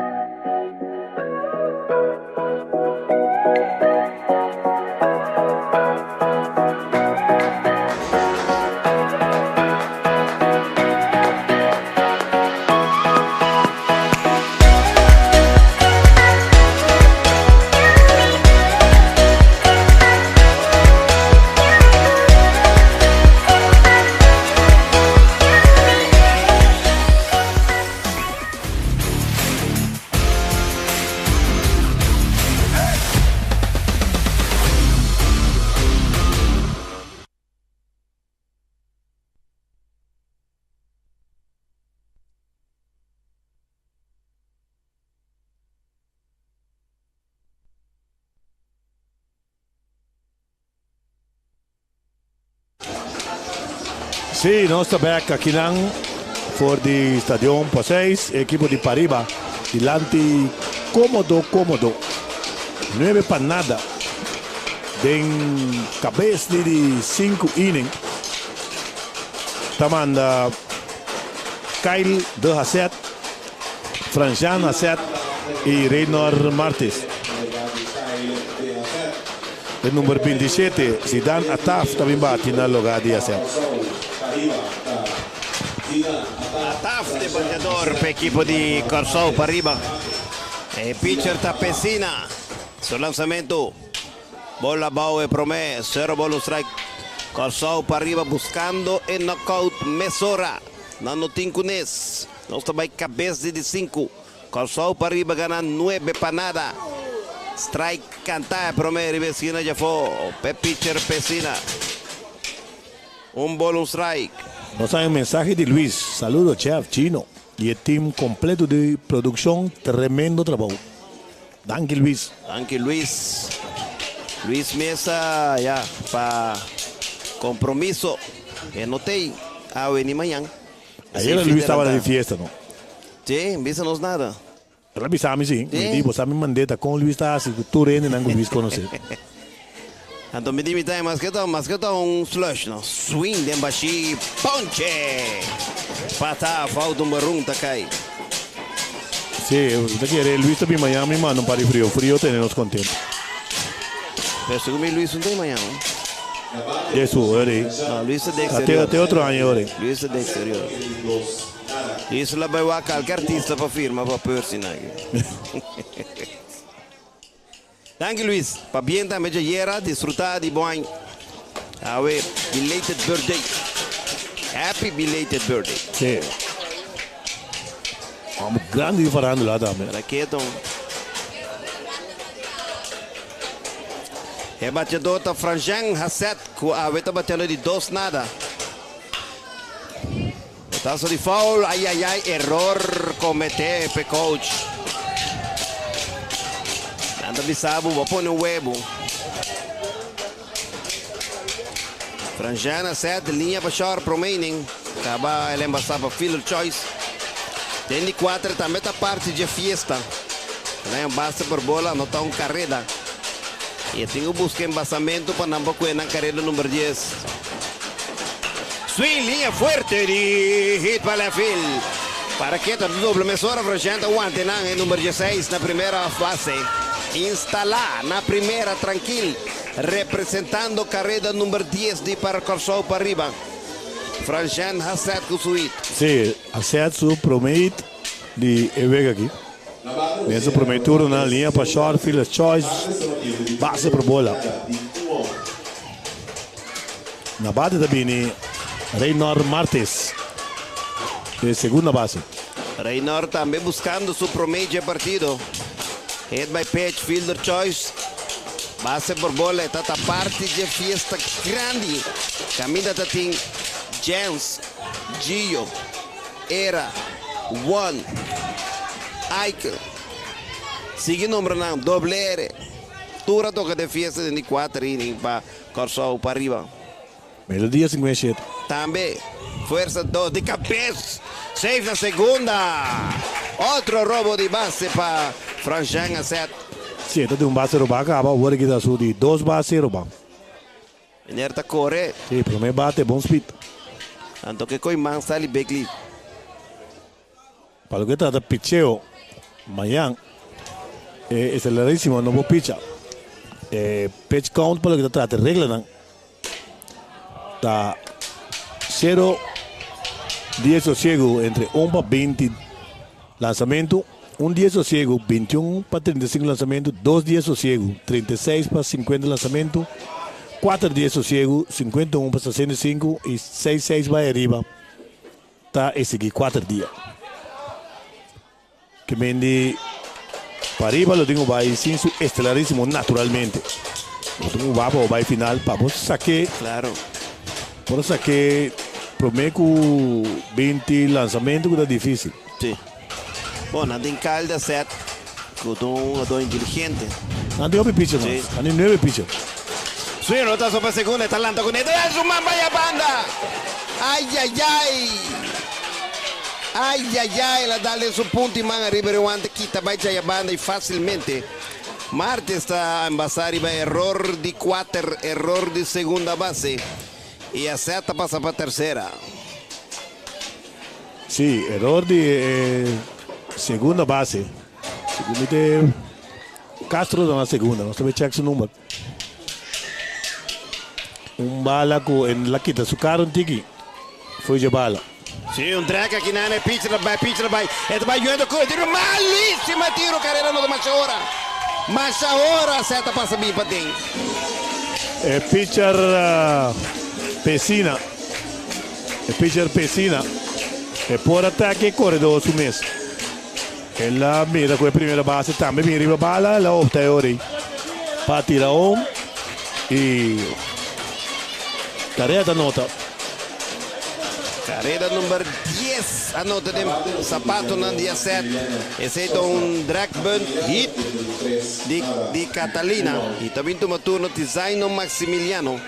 Sí, nos ta bek akinan for di Stadion Paseis, e ekipo di Pariba dilanti komodo komodo, nuebe pa nada den kabes di di sinku inning ta manda Kyle de Hasset, Franjean Hasset y Reynor Martis. E number 27, Zidane Ataf ta bin bati na loga di Hasset. Ataf de bateador pa ekipo di Kòrsou pariba. E pitcher ta Pesina. Su lansamento. Bola abou e promé. Sero bol un strike. Kòrsou pariba buskando e knockout mesora. Nan no tin kunes. Nos ta bai kabes di di sinku. Kòrsou pariba gana nuebe pa nada. Strike kantá e promé riba eskina djafó p'e pitcher Pesina. Un bol un strike. Nos haña un mensahe di Luis, Saludo Chef Chino y e team completo di produccion, tremendo trabou. Danki Luis. Danki Luis. Luis Mesa ya pa compromiso e no tey awe ni mañan. Ayera Luis tabata di fiesta no. Sí, bisa nos nada. El a bisa mi sí. Mi di bo sa mi mand'é ta kon Luis ta hasi ku tur hendenan ku Luis konosé. Anto mi di mi ta maske ta maske ta un slush no. Swing den bashí ponche! Pata fout un barun ta kai. Sí, mi ta kere Luis ta bin mañan mi manda un par di frio. Frio tene nos kontento. Pero segun mi Luis no ta bin mañan no. Jesu, ora ei. No, Luis ta di exterior. Te otro aña ora ei. Luis ta di exterior. Luis la bai wak kalke artista pa firma pa Percy naki. Danki Luis, pabien tambe djayera, disfruta di bo aña. Awe belated birthday. Happy belated birthday. Sí. Homber grandi di farandula tambe. Raketo. E bateador ta Franjean Hasset ku awe ta bateando di dos nada. Batazo di foul, ay ay ay, error comete p'e coach. Nan ta bisa bo, bo pone un webu. Franjean a set liña pa short prome inning. Caba el embasa pa fielder choice. Den di cuater tambe ta parti dje fiesta. Nan base por bola anota un careda. Y e tin cu busca embasamento pa nan por cue nan careda number dies. Swing liña fuerte di hit pa left field. Para ke ta doble mesora Freshant a wante nan e number dieseis na primera fase. Instalá na primera trankil representando kareda number dies di para Kòrsou pariba. Freshant Hasset ku su hit. Sí, Hasset su prome hit di e wega aki. Den su prome turno na liña pa short fielder's choice base por bola. Na bate ta bini Reynor Martes den segunda base. Reynor tambe buscando su prome dje partido. Hit by pitch, fielder choice. Base por bola e ta ta parti dje fiesta grandi. Caminda ta tin Jens, Gio, Era, Juan, Aikel. Sigui nombra nan, doble R. Tur a toca den fiesta den di cuater inning pa Kòrsou pariba. Melodia 57. Tambe fuersa dos di kabes. Safe na segunda. Otro robo di base pa Franjean Asset. Si e ta di un base robá kaba, awor e kita su di dos base robá. Meneer ta kore. Si, promé bate bon speed. Anto ke koi man sali Begley. Pa loke trata picheo, mañan e Estelarísimo no por picha. E pitch count pa loke ta trata e reglanan ta sero dia sosiego entre un pa binti lansamento, un dia sosiego bintiun pa 35 lansamento, dos dia sosiego 36 pa 50 lansamento, kuater dia sosiego 51 pa 65 i seis seis bai ariba. Ta e sigui kuater dia. Ke men di pariba lo tin ku bai sin su estelarismo naturalmente. Bo tin ku wak pa bo bai final pa bo sak'é. Claro. Por sak'é promé ku binti lansamentu ku ta difísil. Sí. Bon, nan tin Kyle Dasset ku ta un hugadó inteligente. Nan tin hopi pitcher mas. Sí. Nan tin nuebe pitcher. Swing rotazo pa segunda, ta lanta kuné, ta su man bai a banda. Ai ai ai. Ai ai ai, el a dal den su punta i man ariba e wante kita bai djai a banda i fásilmente Martes ta embasá riba eror di kuater, eror di segunda base i a sèt ta pasa pa tersera. Sí, eror di e segunda base. Segun mi te Castro ta na segunda, nos ta bay check su number. Un bala cu el a kita su cara un tiki, foi dje bala. Sí, un drek aki nan, e pitcher ta bay, pitcher ta bay, e ta bay yendo cu e tiro, malísima tiro, carera no ta masha ora, masha ora, seta ta pasa bin paden. E pitcher Pesina, e pitcher Pesina, e por atake e coredor su mes. El a mira ku e primera base tambe bin riba bala, el a opta e ora ei pa tira home i Carrera ta nota. Carrera number dies a nota den sapatonan di a set. Esei ta un drag bunt hit di di Catalina i ta bin tuma turno Tizaino Maximiliano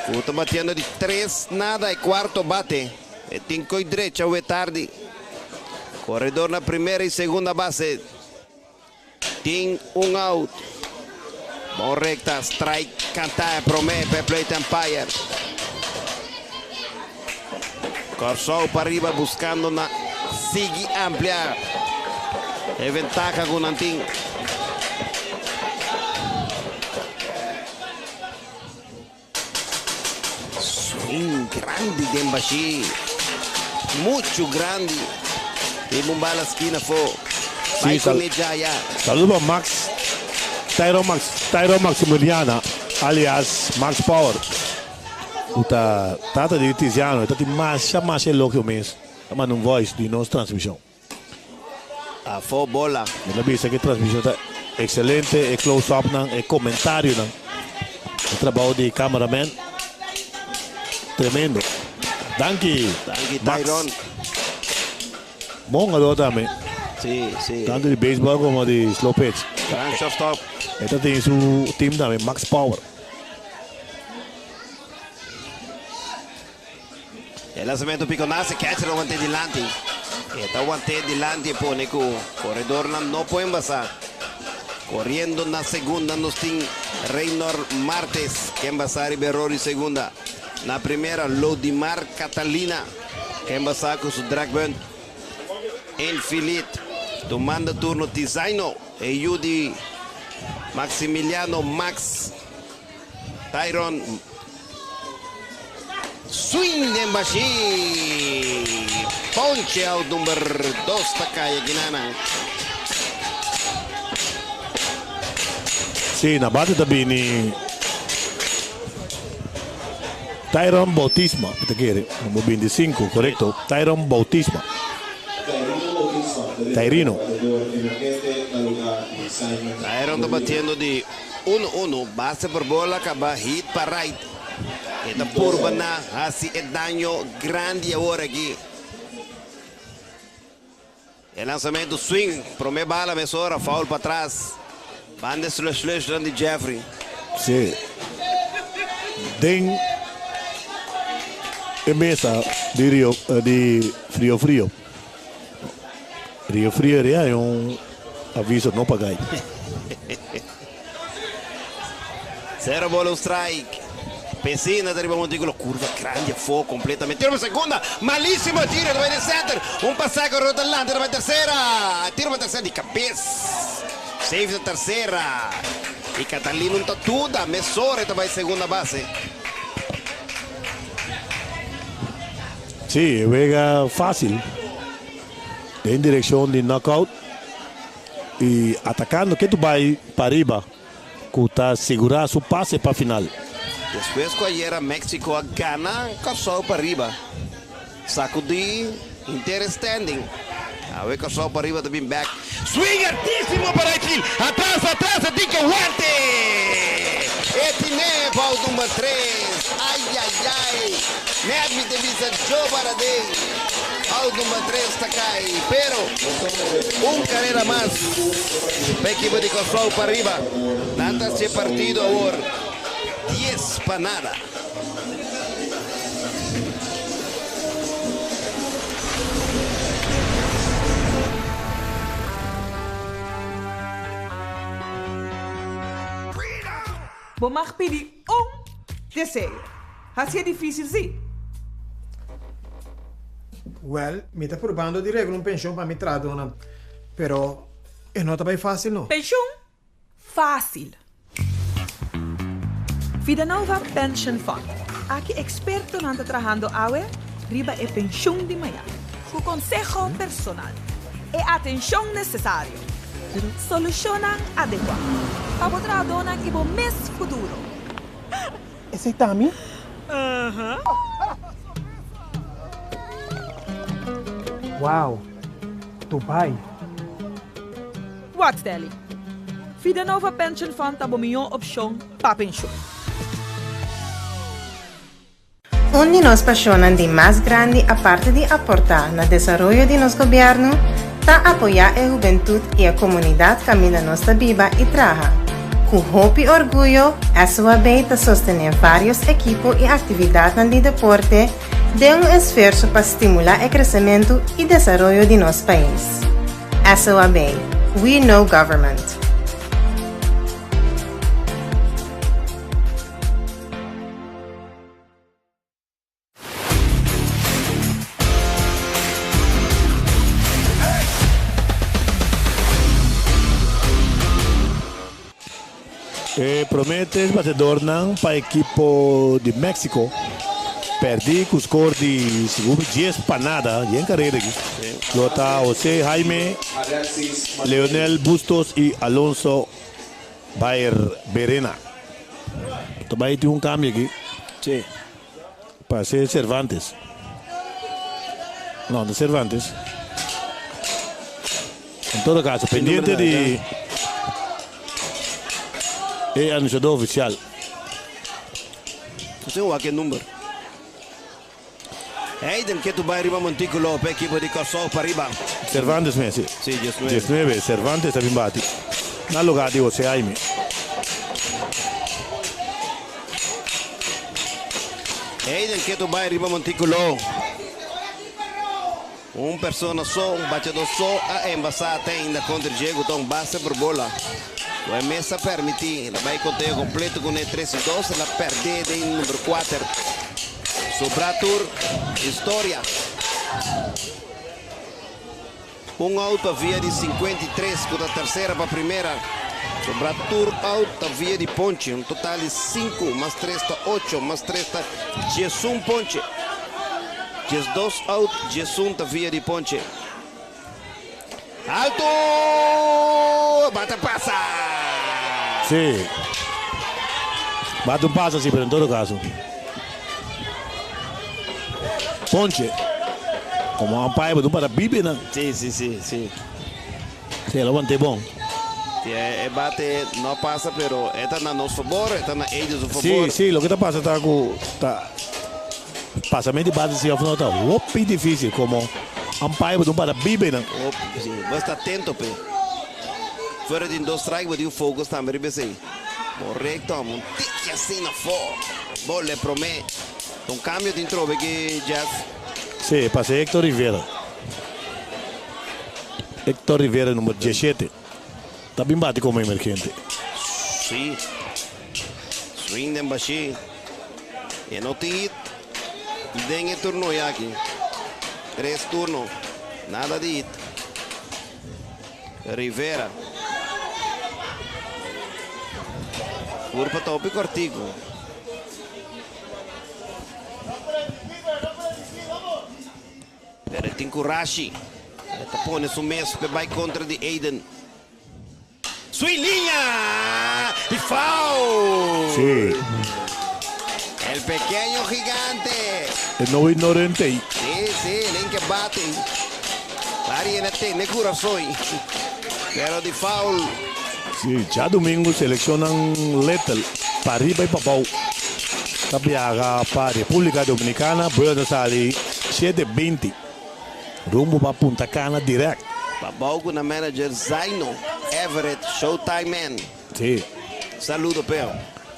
ku ta batiendo di tres nada e kuarto bate. E tin koe drecha awe tardi. Koredor na primera i segunda base. Tin un out. Bon rekta, strike kantá e promé pa e plate umpire. Kòrsou pariba buskando na sigui amplia e ventaha ku nan tin. Swing grandi den bashí. Muchu grandi. Riba un bala skina afó. Bai Sí, kuné djaya. Saludo pa Max, Tyron Max, Tyron Maximiliana, alias Max Power. Ku ta tata di Tiziano. E ta tin masha masha elogio mes. Ta manda un voice di nos transmishon. Afó bola. Mi ta bisa ku e transmishon ta ekselente, e close upnan, e komentarionan, e trabou di cameraman, tremendo. Danki Danki Max. Tyron. Bon hungador tambe. Sí, sí. Tanto di baseball komo di slow pitch. Gran shortstop. E ta tin su team tambe, Max Power. E lanzamento piconazo, e catcher a want'é dilanti. E ta want'é dilanti e pone cu coredornan no por embasa. Coriendo na segunda nos tin Raynor Martes ke embasa riba error di segunda. Na primera Lodimar Catalina ke embasa cu su drag bunt. Infilit tumando turno Tizaino e yu di Maximiliano Max Tyron Swing den bashí. Ponche out number dos ta kai akinanan. Sí, na bate ta bini Tyron Bautisma, mi ta kere, number bintisinku, korekto, Tyron Bautisma. Tairino. Tyron ta batiendo di Uno uno, base por bola kaba hit pa right. E ta purba na hasi e daño grandi awor aki. E lansamentu swing, prome bala mesora, foul patras. Banda slush slush dan di Jeffrey. Sí. Den e mesa di Rio di Frio Frio. Rio Frio rea e un aviso no pa gai. Zero bola un strike. Pesina ta riba montículo. Curva grandi afó completamente. Tiro pa segunda. Malísimo tiro. Ta bai den center. Un pasá cu rota lanta. Ta bai tercera. Tiro pa tercera di cabes. Safe na tercera. Y Catalino un ta duda. Mesora e ta bai segunda base. Sí, e wega fácil den direccion di knockout y atacando ke tu bay pariba cu ta segura su pase pa final. Despues cu ayera Mexico a gana Corsou pariba, sacudi henter e standing. Awe Corsou pariba ta bin bek. Swing altísimo pa right field. Atras, atras, e tin ke wante! E tine pa out number tres. Ay, ay, ay. Net mi te bisa Joe Baradei. Out number tres ta kai. Pero un karera mas pa ekipo di Kòrsou pariba. Nan ta haci e partido awor. 10 pa nada. Bo mag pidi un deseo. Hacié difícil sí. Wel, mi ta purbando di regla un penshon pa mi trahadónan, pero e no ta bai fácil no. Penshon? Fácil! Vidanova Pension Fund. Aki ekspertonan ta trahando awe riba e penshon di mañan. Ku konseho personal, e atenshon nesesario, solushonnan adekuá pa bo trahadónan i bo mes futuro. Esei ta mi? Wow! Dubai! Wak Stelly, Vidanova Pension Fund ta bo mihó opshon pa penshun. Un di nos pasionnan di mas grandi aparte di aporta na desaroyo di nos gobierno ta apoya e hubentud y e comunidad caminda nos ta biba y traha. Cu hopi orguyo SOAB ta sostene varios ekipo y actividadnan di deporte den un esfuerso pa stimula e crecemento y desaroyo di nos pais. SOAB, We know government. E prome tres batedornan pa ekipo di Mexico perdi cu score di segun mi dies pa nada yen carera aki lo ta Jose Jaime, Leonel Bustos y Alonso Bayer Berena. Ta bai tin un cambio aki. Sí. Pa ser Cervantes. No, no Cervantes. En todo caso, pendiente di e anunciador oficial. No sé wak e number. Hayden ke tu bai riba montículo pa ekipo di Kòrsou pariba. Cervantes mes, si. Si, diesnuebe. Diesnuebe, Cervantes ta bin bati na lugar di Jose Jaime. Hayden ke tu bai riba montículo. Un persona so, un bachadó so a embasá te ainda kontra dje ku ta un base por bola. Ku e mes a permití. El a bai konteo kompleto kuné tres i dos, el a pèrdè den number kuater. Sobrá tur historia. Un out pa via di 53 ku ta tersera pa primera. Sobrá tur out ta via di ponche. Un total di sinku mas tres ta ocho mas tres ta diesun ponche. 12 out, 11 ta via di ponche. Alto! Bata pasa! Sí. Bata un pasa, sí, pero en todo caso. Ponche. Como umpire, bo para bibi nan. Sí, sí, sí, sí. Sí, el a want'é bon. Sí, e bate no pasa, pero e ta na nos fabor, e ta na ellos su fabor. Sí, sí, loke ta pasa ta ku ta pasamente di bate si of no ta hopi difícil como umpire bo ta para bibi nan. Hopi, sí. Bo esta atento p'e. Fuera di dos strike bo tin focus tambe riba esei. Correcto, amo un tiki asina afó. Bole promé. Un cambio tin trobe aki, Jeff. Sí, pasa Hector Rivera. Hector Rivera number diesshete ta bin bati komo emergente. Sí. Swing den bashí. E no tin hit den e turno aki. Tres turno. Nada di hit. Rivera. Kurpa ta hopi kortiku. Pero e tin kurashi. E ta pone su mes p'e bai kontra di Aiden. Sui liña! Di foul! Sí. El pequeño gigante. E no ignorante. Sí, sí, el ke bate. Bari e tene kurason. Pero di foul. Sí, djadumingu selekshonnan Little pariba i pabou ta biaha pa Repúblika Dominikana. Buelo ta sali shete binti rumbo pa Punta Cana dirèkt. Pabou ku nan manager Zaino Everett Showtime Man. Sí. Saludo p'e.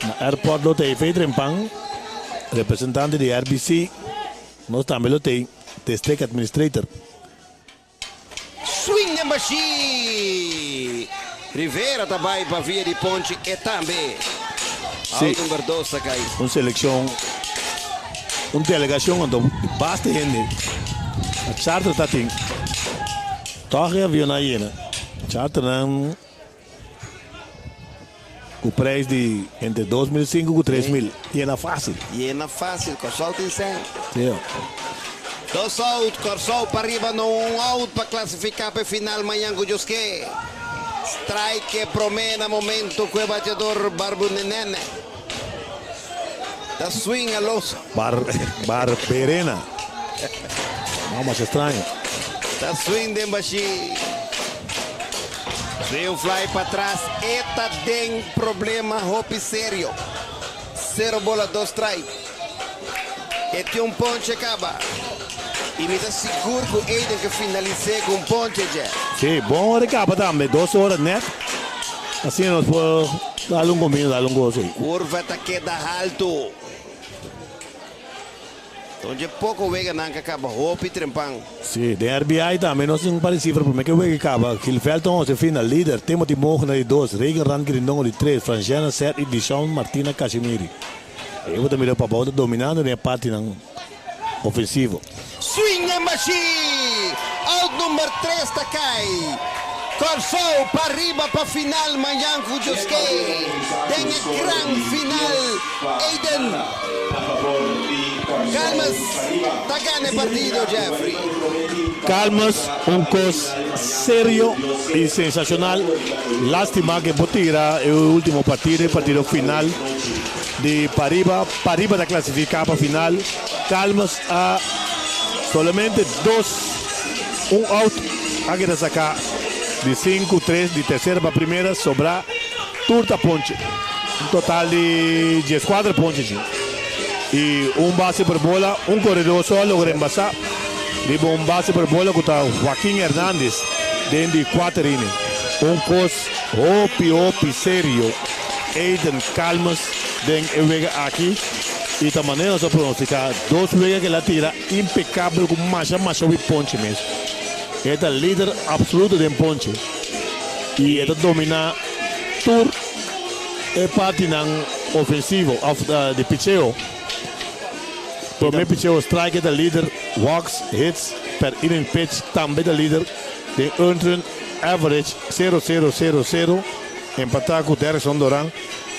Na airport lo t'ei Fey Trempan, representante di RBC. Nos tambe lo t'ei, District Administrator. Swing den bashí! Rivera ta bai pa via di ponchi e tambe. Sí. Out number dos ta kai. Un seleccion, un delegacion anto di basta hende. A charter ta tin. Toch e avion a yena. Charternan ku prijs di entre 2005 ku 3000. Yena fácil. Yena fácil. Kòrsou tin sèn. Sí. Dos out, Kòrsou pariba no un out pa klasifiká pa e final mañan ku Dios ke. Strike e promé na momento ku e bateador Barbunenene ta swing a los. Bar Barberena. No mas extraño. Ta swing den bashí. Swing un fly patras e ta den problema hopi serio. Sero bola dos strike. E tin un ponche kaba. I mi ta sigur ku Aiden ke finalis'é ku un ponche dje. Sí, bon ora kaba tambe, dos ora nèt. Asina nos por dal un comida, dal un goso. Kurva ta keda haltu. Ton dje poko weganan ka kaba hopi trempan. Sí, den RBI tambe nos tin un par di sifra prome ke wega kaba. Gilvelton Josefina, lider, Timothy Mogna di dos, Reagan Rand Grindongo di tres, Franjana Ser i Dishon Martina Casimiri. E bo ta mira Pabou ta dominando den e partinan ofensivo. Swing den bashí! Out number tres ta kai. Kòrsou pa riba pa final mañan ku Djoske den e gran final. Aiden Calmes ta gana e partido, Jeffrey. Calmes un kos serio i sensashonal. Lastima ke por tira e ultimo partido, e partido final. Di pariba pariba ta clasifica pa final. Calmes a solamente dos un out a keda saca di sinku tres di tercera pa primera sobra tur ta ponche. Un total di dieskuater ponche shi. Y un base por bola un corredor so a logra embasa riba un base por bola cu ta Joaquin Hernandez den di kuater inning. Un cos hopi hopi serio. Aiden Calmes den e wega aki y ta manera nos a pronostica dos wega ke el a tira impecabel cu masha masha hopi ponche mes. E ta lider absoluto den ponche y e ta domina tur e partinan ofensivo of di picheo. Prome picheo strike e ta lider, walks, hits per inning pitch tambe ta lider den earned run average sero sero sero sero. Empatá ku Derrickson Doran.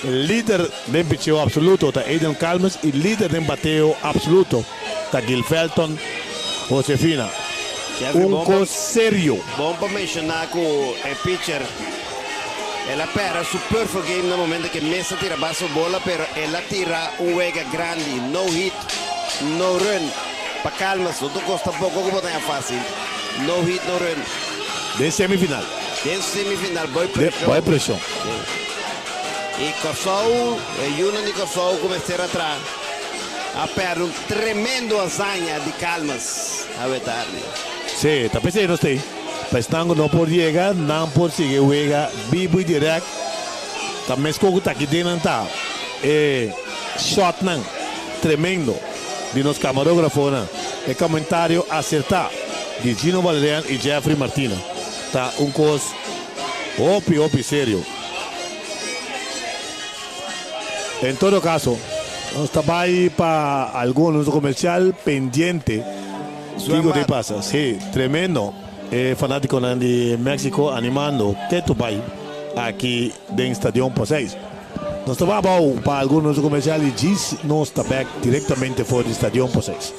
Lider den picheo absoluto ta Aiden Calmes i lider den bateo absoluto ta Gilfelton Josefina. Un kos serio. Bon pa menshoná ku e pitcher el a pèrdè su perfect game na momento ku e mes a tira basta bola pero el a tira un wega grandi, no hit, no run. Pa Calmes no ta un kos tampoko ku bo ta haña fásil, no hit, no run. Den semifinal. Den semifinal boy preshon. Boy preshon. I Kòrsou, e yunan di Kòrsou ku mester a tra a pèrdè un tremendo hazaña di Calmes awe tardi. Sí, ta p'esei nos t'ei. Pa esnan ku no por yega, nan por sigui wega bibu i dirèkt. Ta meskos ku ta aki den nan ta e shòtnan tremendo di nos kamarógrafonan. E komentario asertá di Gino Valerian i Jeffrey Martina. Ta un kos hopi hopi serio. En todo kaso, nos ta bai pa algun anuncio komersial pendiente. Kiko te pasa? Si, tremendo. E fanatikonan di Mexico animando ketu bai aki den Stadion Poseis. Nos ta bai abou pa algun anuncio komersial i djis nos ta bek direktamente for di Stadion Poseis.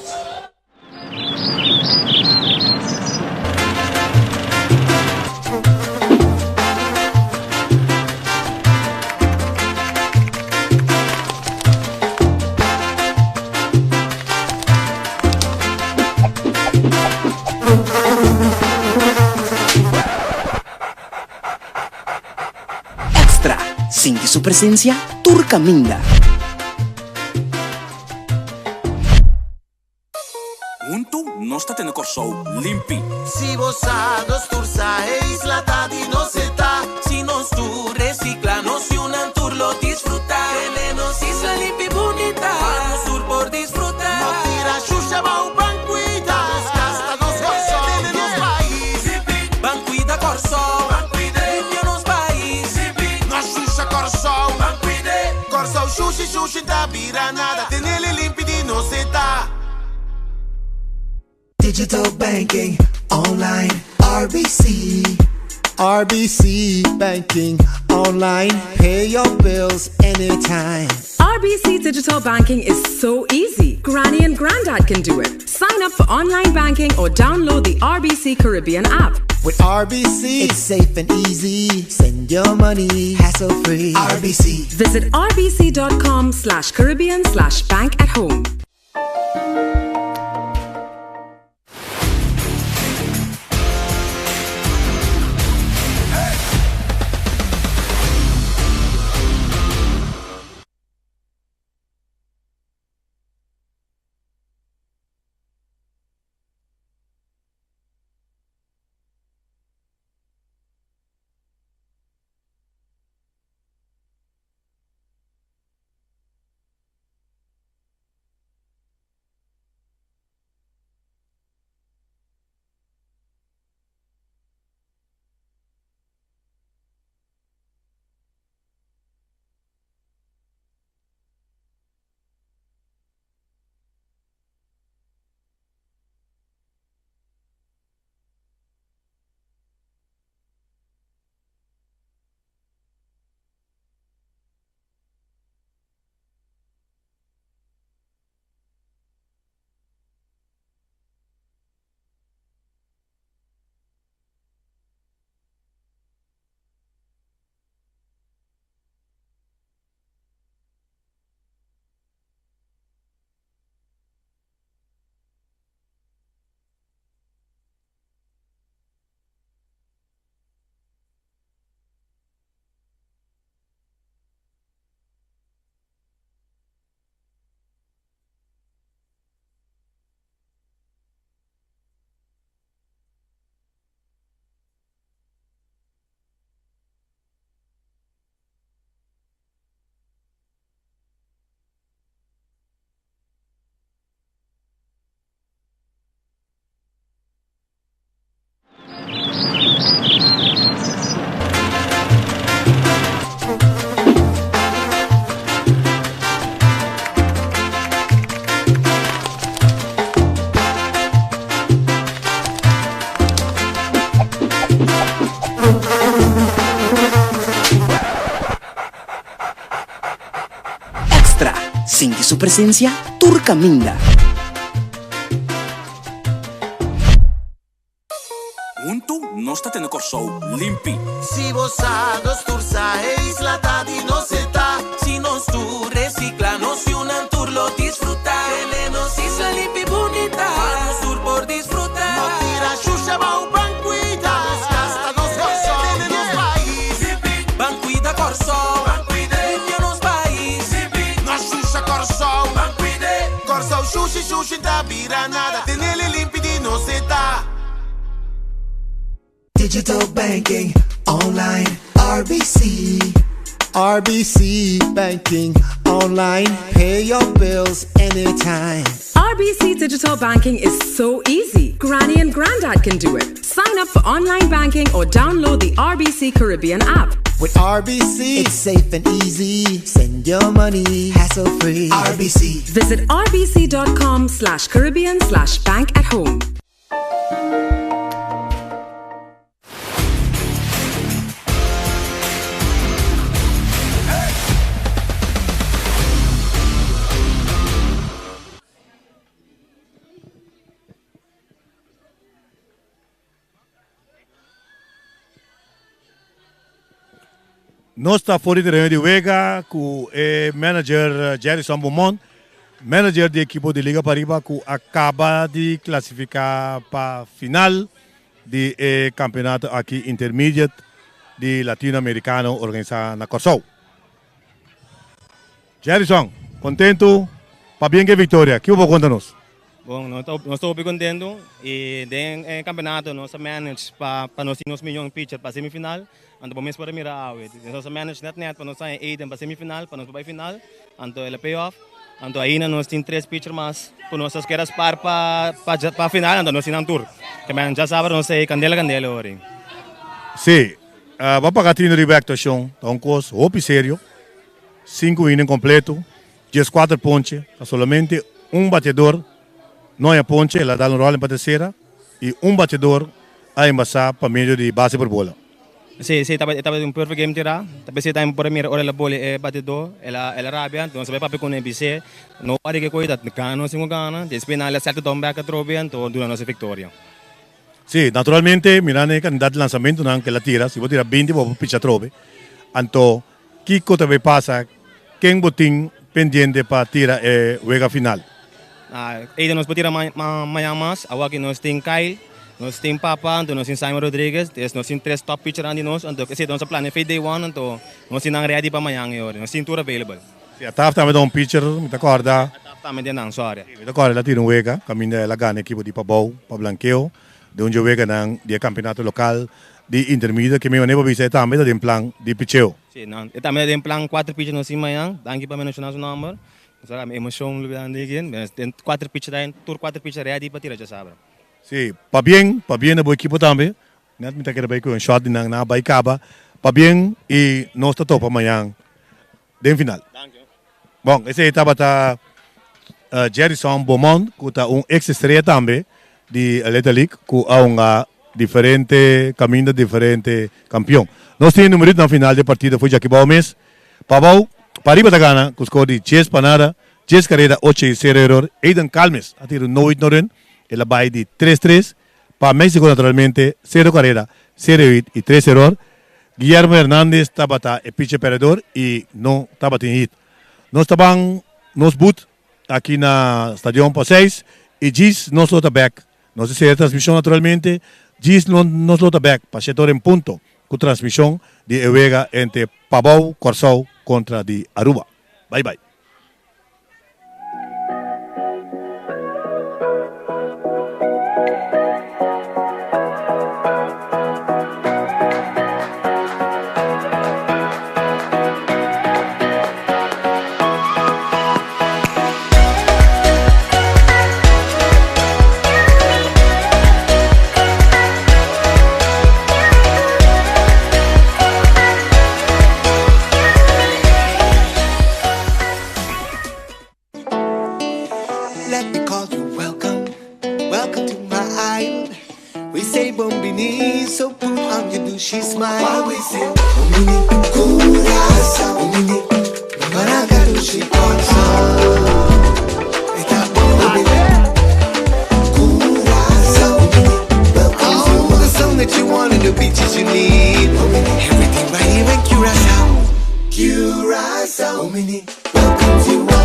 Extra, Sinti su presencia tur caminda. Huntu nos ta tene Kòrsou limpi. Si bo sa, nos tur sa, e isla ta di nos e ta. Si nos tur recicla, nos yunan tur lo disfruta. Tene. Digital banking online RBC. RBC banking online pay your bills anytime. RBC Digital Banking is so easy. Granny and Grandad can do it. Sign up for online banking or download the RBC Caribbean app. With RBC, it's safe and easy. Send your money hassle free. RBC. Visit rbc.com slash Caribbean slash bank at home. Extra, Sinti su presencia tur caminda. Huntu nos ta tene Kòrsou limpi. Si bo sa, nos tur sa, e isla ta di nos e ta. Si nos tur resikla, nos yunan tur lo disfrutá. Tene nos isla limpi bunita, pa nos tur por disfrutá. No tira shusha bou, ban kuida nos kas, ta nos Kòrsou. Tene nos pais limpi, ban kuida Kòrsou. Ban kuid'é, limpia nos pais limpi. No shusha Kòrsou, ban kuid'é. Kòrsou shushi shushi ta bira nada, tenele limpi di nos e ta. Digital banking online RBC. RBC banking online pay your bills anytime. RBC Digital Banking is so easy. Granny and Grandad can do it. Sign up for online banking or download the RBC Caribbean app. With RBC, it's safe and easy. Send your money hassle free. RBC. Visit rbc.com slash Caribbean slash bank at home. Nos ta for di tereno di wega ku e manager Jerryson Beaumont, manager di ekipo di Liga Pariba ku a kaba di klasifiká pa final di e kampeonato aki intermediate di Latino Americano organisá na Kòrsou. Jerryson, kontentu pabien ku e viktoria, kiko bo konta nos? Bon, nos ta nos ta hopi kontentu i den e kampeonato nos a manage pa pa nos tin nos miyon pitcher pa semifinal, anto bo mes por a mira awe. Nos a manage nèt nèt pa nos haña Aiden pa semifinal, pa nos por bai final, anto el a pay off. Anto ainda nos tin tres pitcher mas ku nos ta keda spar pa pa pa final, anto nos tin nan tur. Ke men djasabra nos ta ei kandela kandela ora ei. Sí, bo a paga tino riba e aktuashon, ta un kos hopi serio. Sinku inning kompleto, dieskuater ponche, ta solamente un bateador. No haña ponche, el a dal un rolling pa tercera y un batedor a embasa pa medio di base por bola. Si, si, tabata, e tabata un perfect game tirá. Ta pesey tambe por a mira ora el a boli e batedor, el a, el a rabia, nos a bai papia con e bis'é, no wari ke koe ta gana nos tin ku gana, despues nan a settle down bek atrobe anto duna nos e victoria. Si, naturalmente mirando e cantidad di lanzamentonan ke el a tira, si bo tira binti bo por picha atrobe, anto Kiko ta bay pasa? Ken bo tin pendiente pa tira e wega final? Ey nos por tira mañan mas. Awor aki nos tin Kyle, nos tin Papa, anto nos tin Simon Rodriguez. Des nos tin tres top pitchernan di nos. Anto esey ta nos a plania fe day one, anto nos tin nan ready pa mañan e ora. Nos tin tur available. Si, Ataf tambe ta un pitcher, mi ta corda. Ataf tambe den nan, sorry. Si, mi ta corda el a tira un wega caminda el a gana ekipo di Pabou pa Blankeo den un dje weganan di e campeonato local Di intermedio ke mi manera pa bisa e tambe ta den plan di picheo. Si, nan, e tambe ta den plan kuater picher nos tin mañan. Danki pa menshona su nomber. Nos a mi emocion lubida di kin. Den kuater picher ta tur kuater picher ready pa tira djasabra. Si, pabien, pabien na bo ekipo tambe. Net mi ta kere bai ku un shot di nan, nan a bai kaba. Pabien i nos ta topa mañan den final. Bon, esei tabata Jerryson Beaumont ku ta un ex estrella tambe di Little League ku a hunga diferente kaminda diferente kampion. Nos tin e numerito na final di e partido for djaki bou mes. Pabou, pariba ta gana ku skor di dies pa nada, dies kareda, ocho i sero eror. Aiden Calmes a tira un no hit no run, el a bai di tres tres. Pa Mexico naturalmente sero kareda, sero hit i tres eror. Guillermo Hernandez tabata e pitcher perdedor y no tabatin hit. Nos ta ban nos boot aki na Stadion pa seis y djis nos lo ta bek. Nos ta sera transmision naturalmente, djis nos lo ta bek pa shete ora en punto cu transmision di e wega entre Pabou Corsou contra di Aruba. Bye bye. Let me call you welcome, welcome to my island. We say bombini, so put on your douchey smile. Why we say bombini, curacao, bombini, maracadushi Curacao, welcome to the sun that you want and the beaches you need. Everything right here in Curacao. Curacao, bombini, welcome to.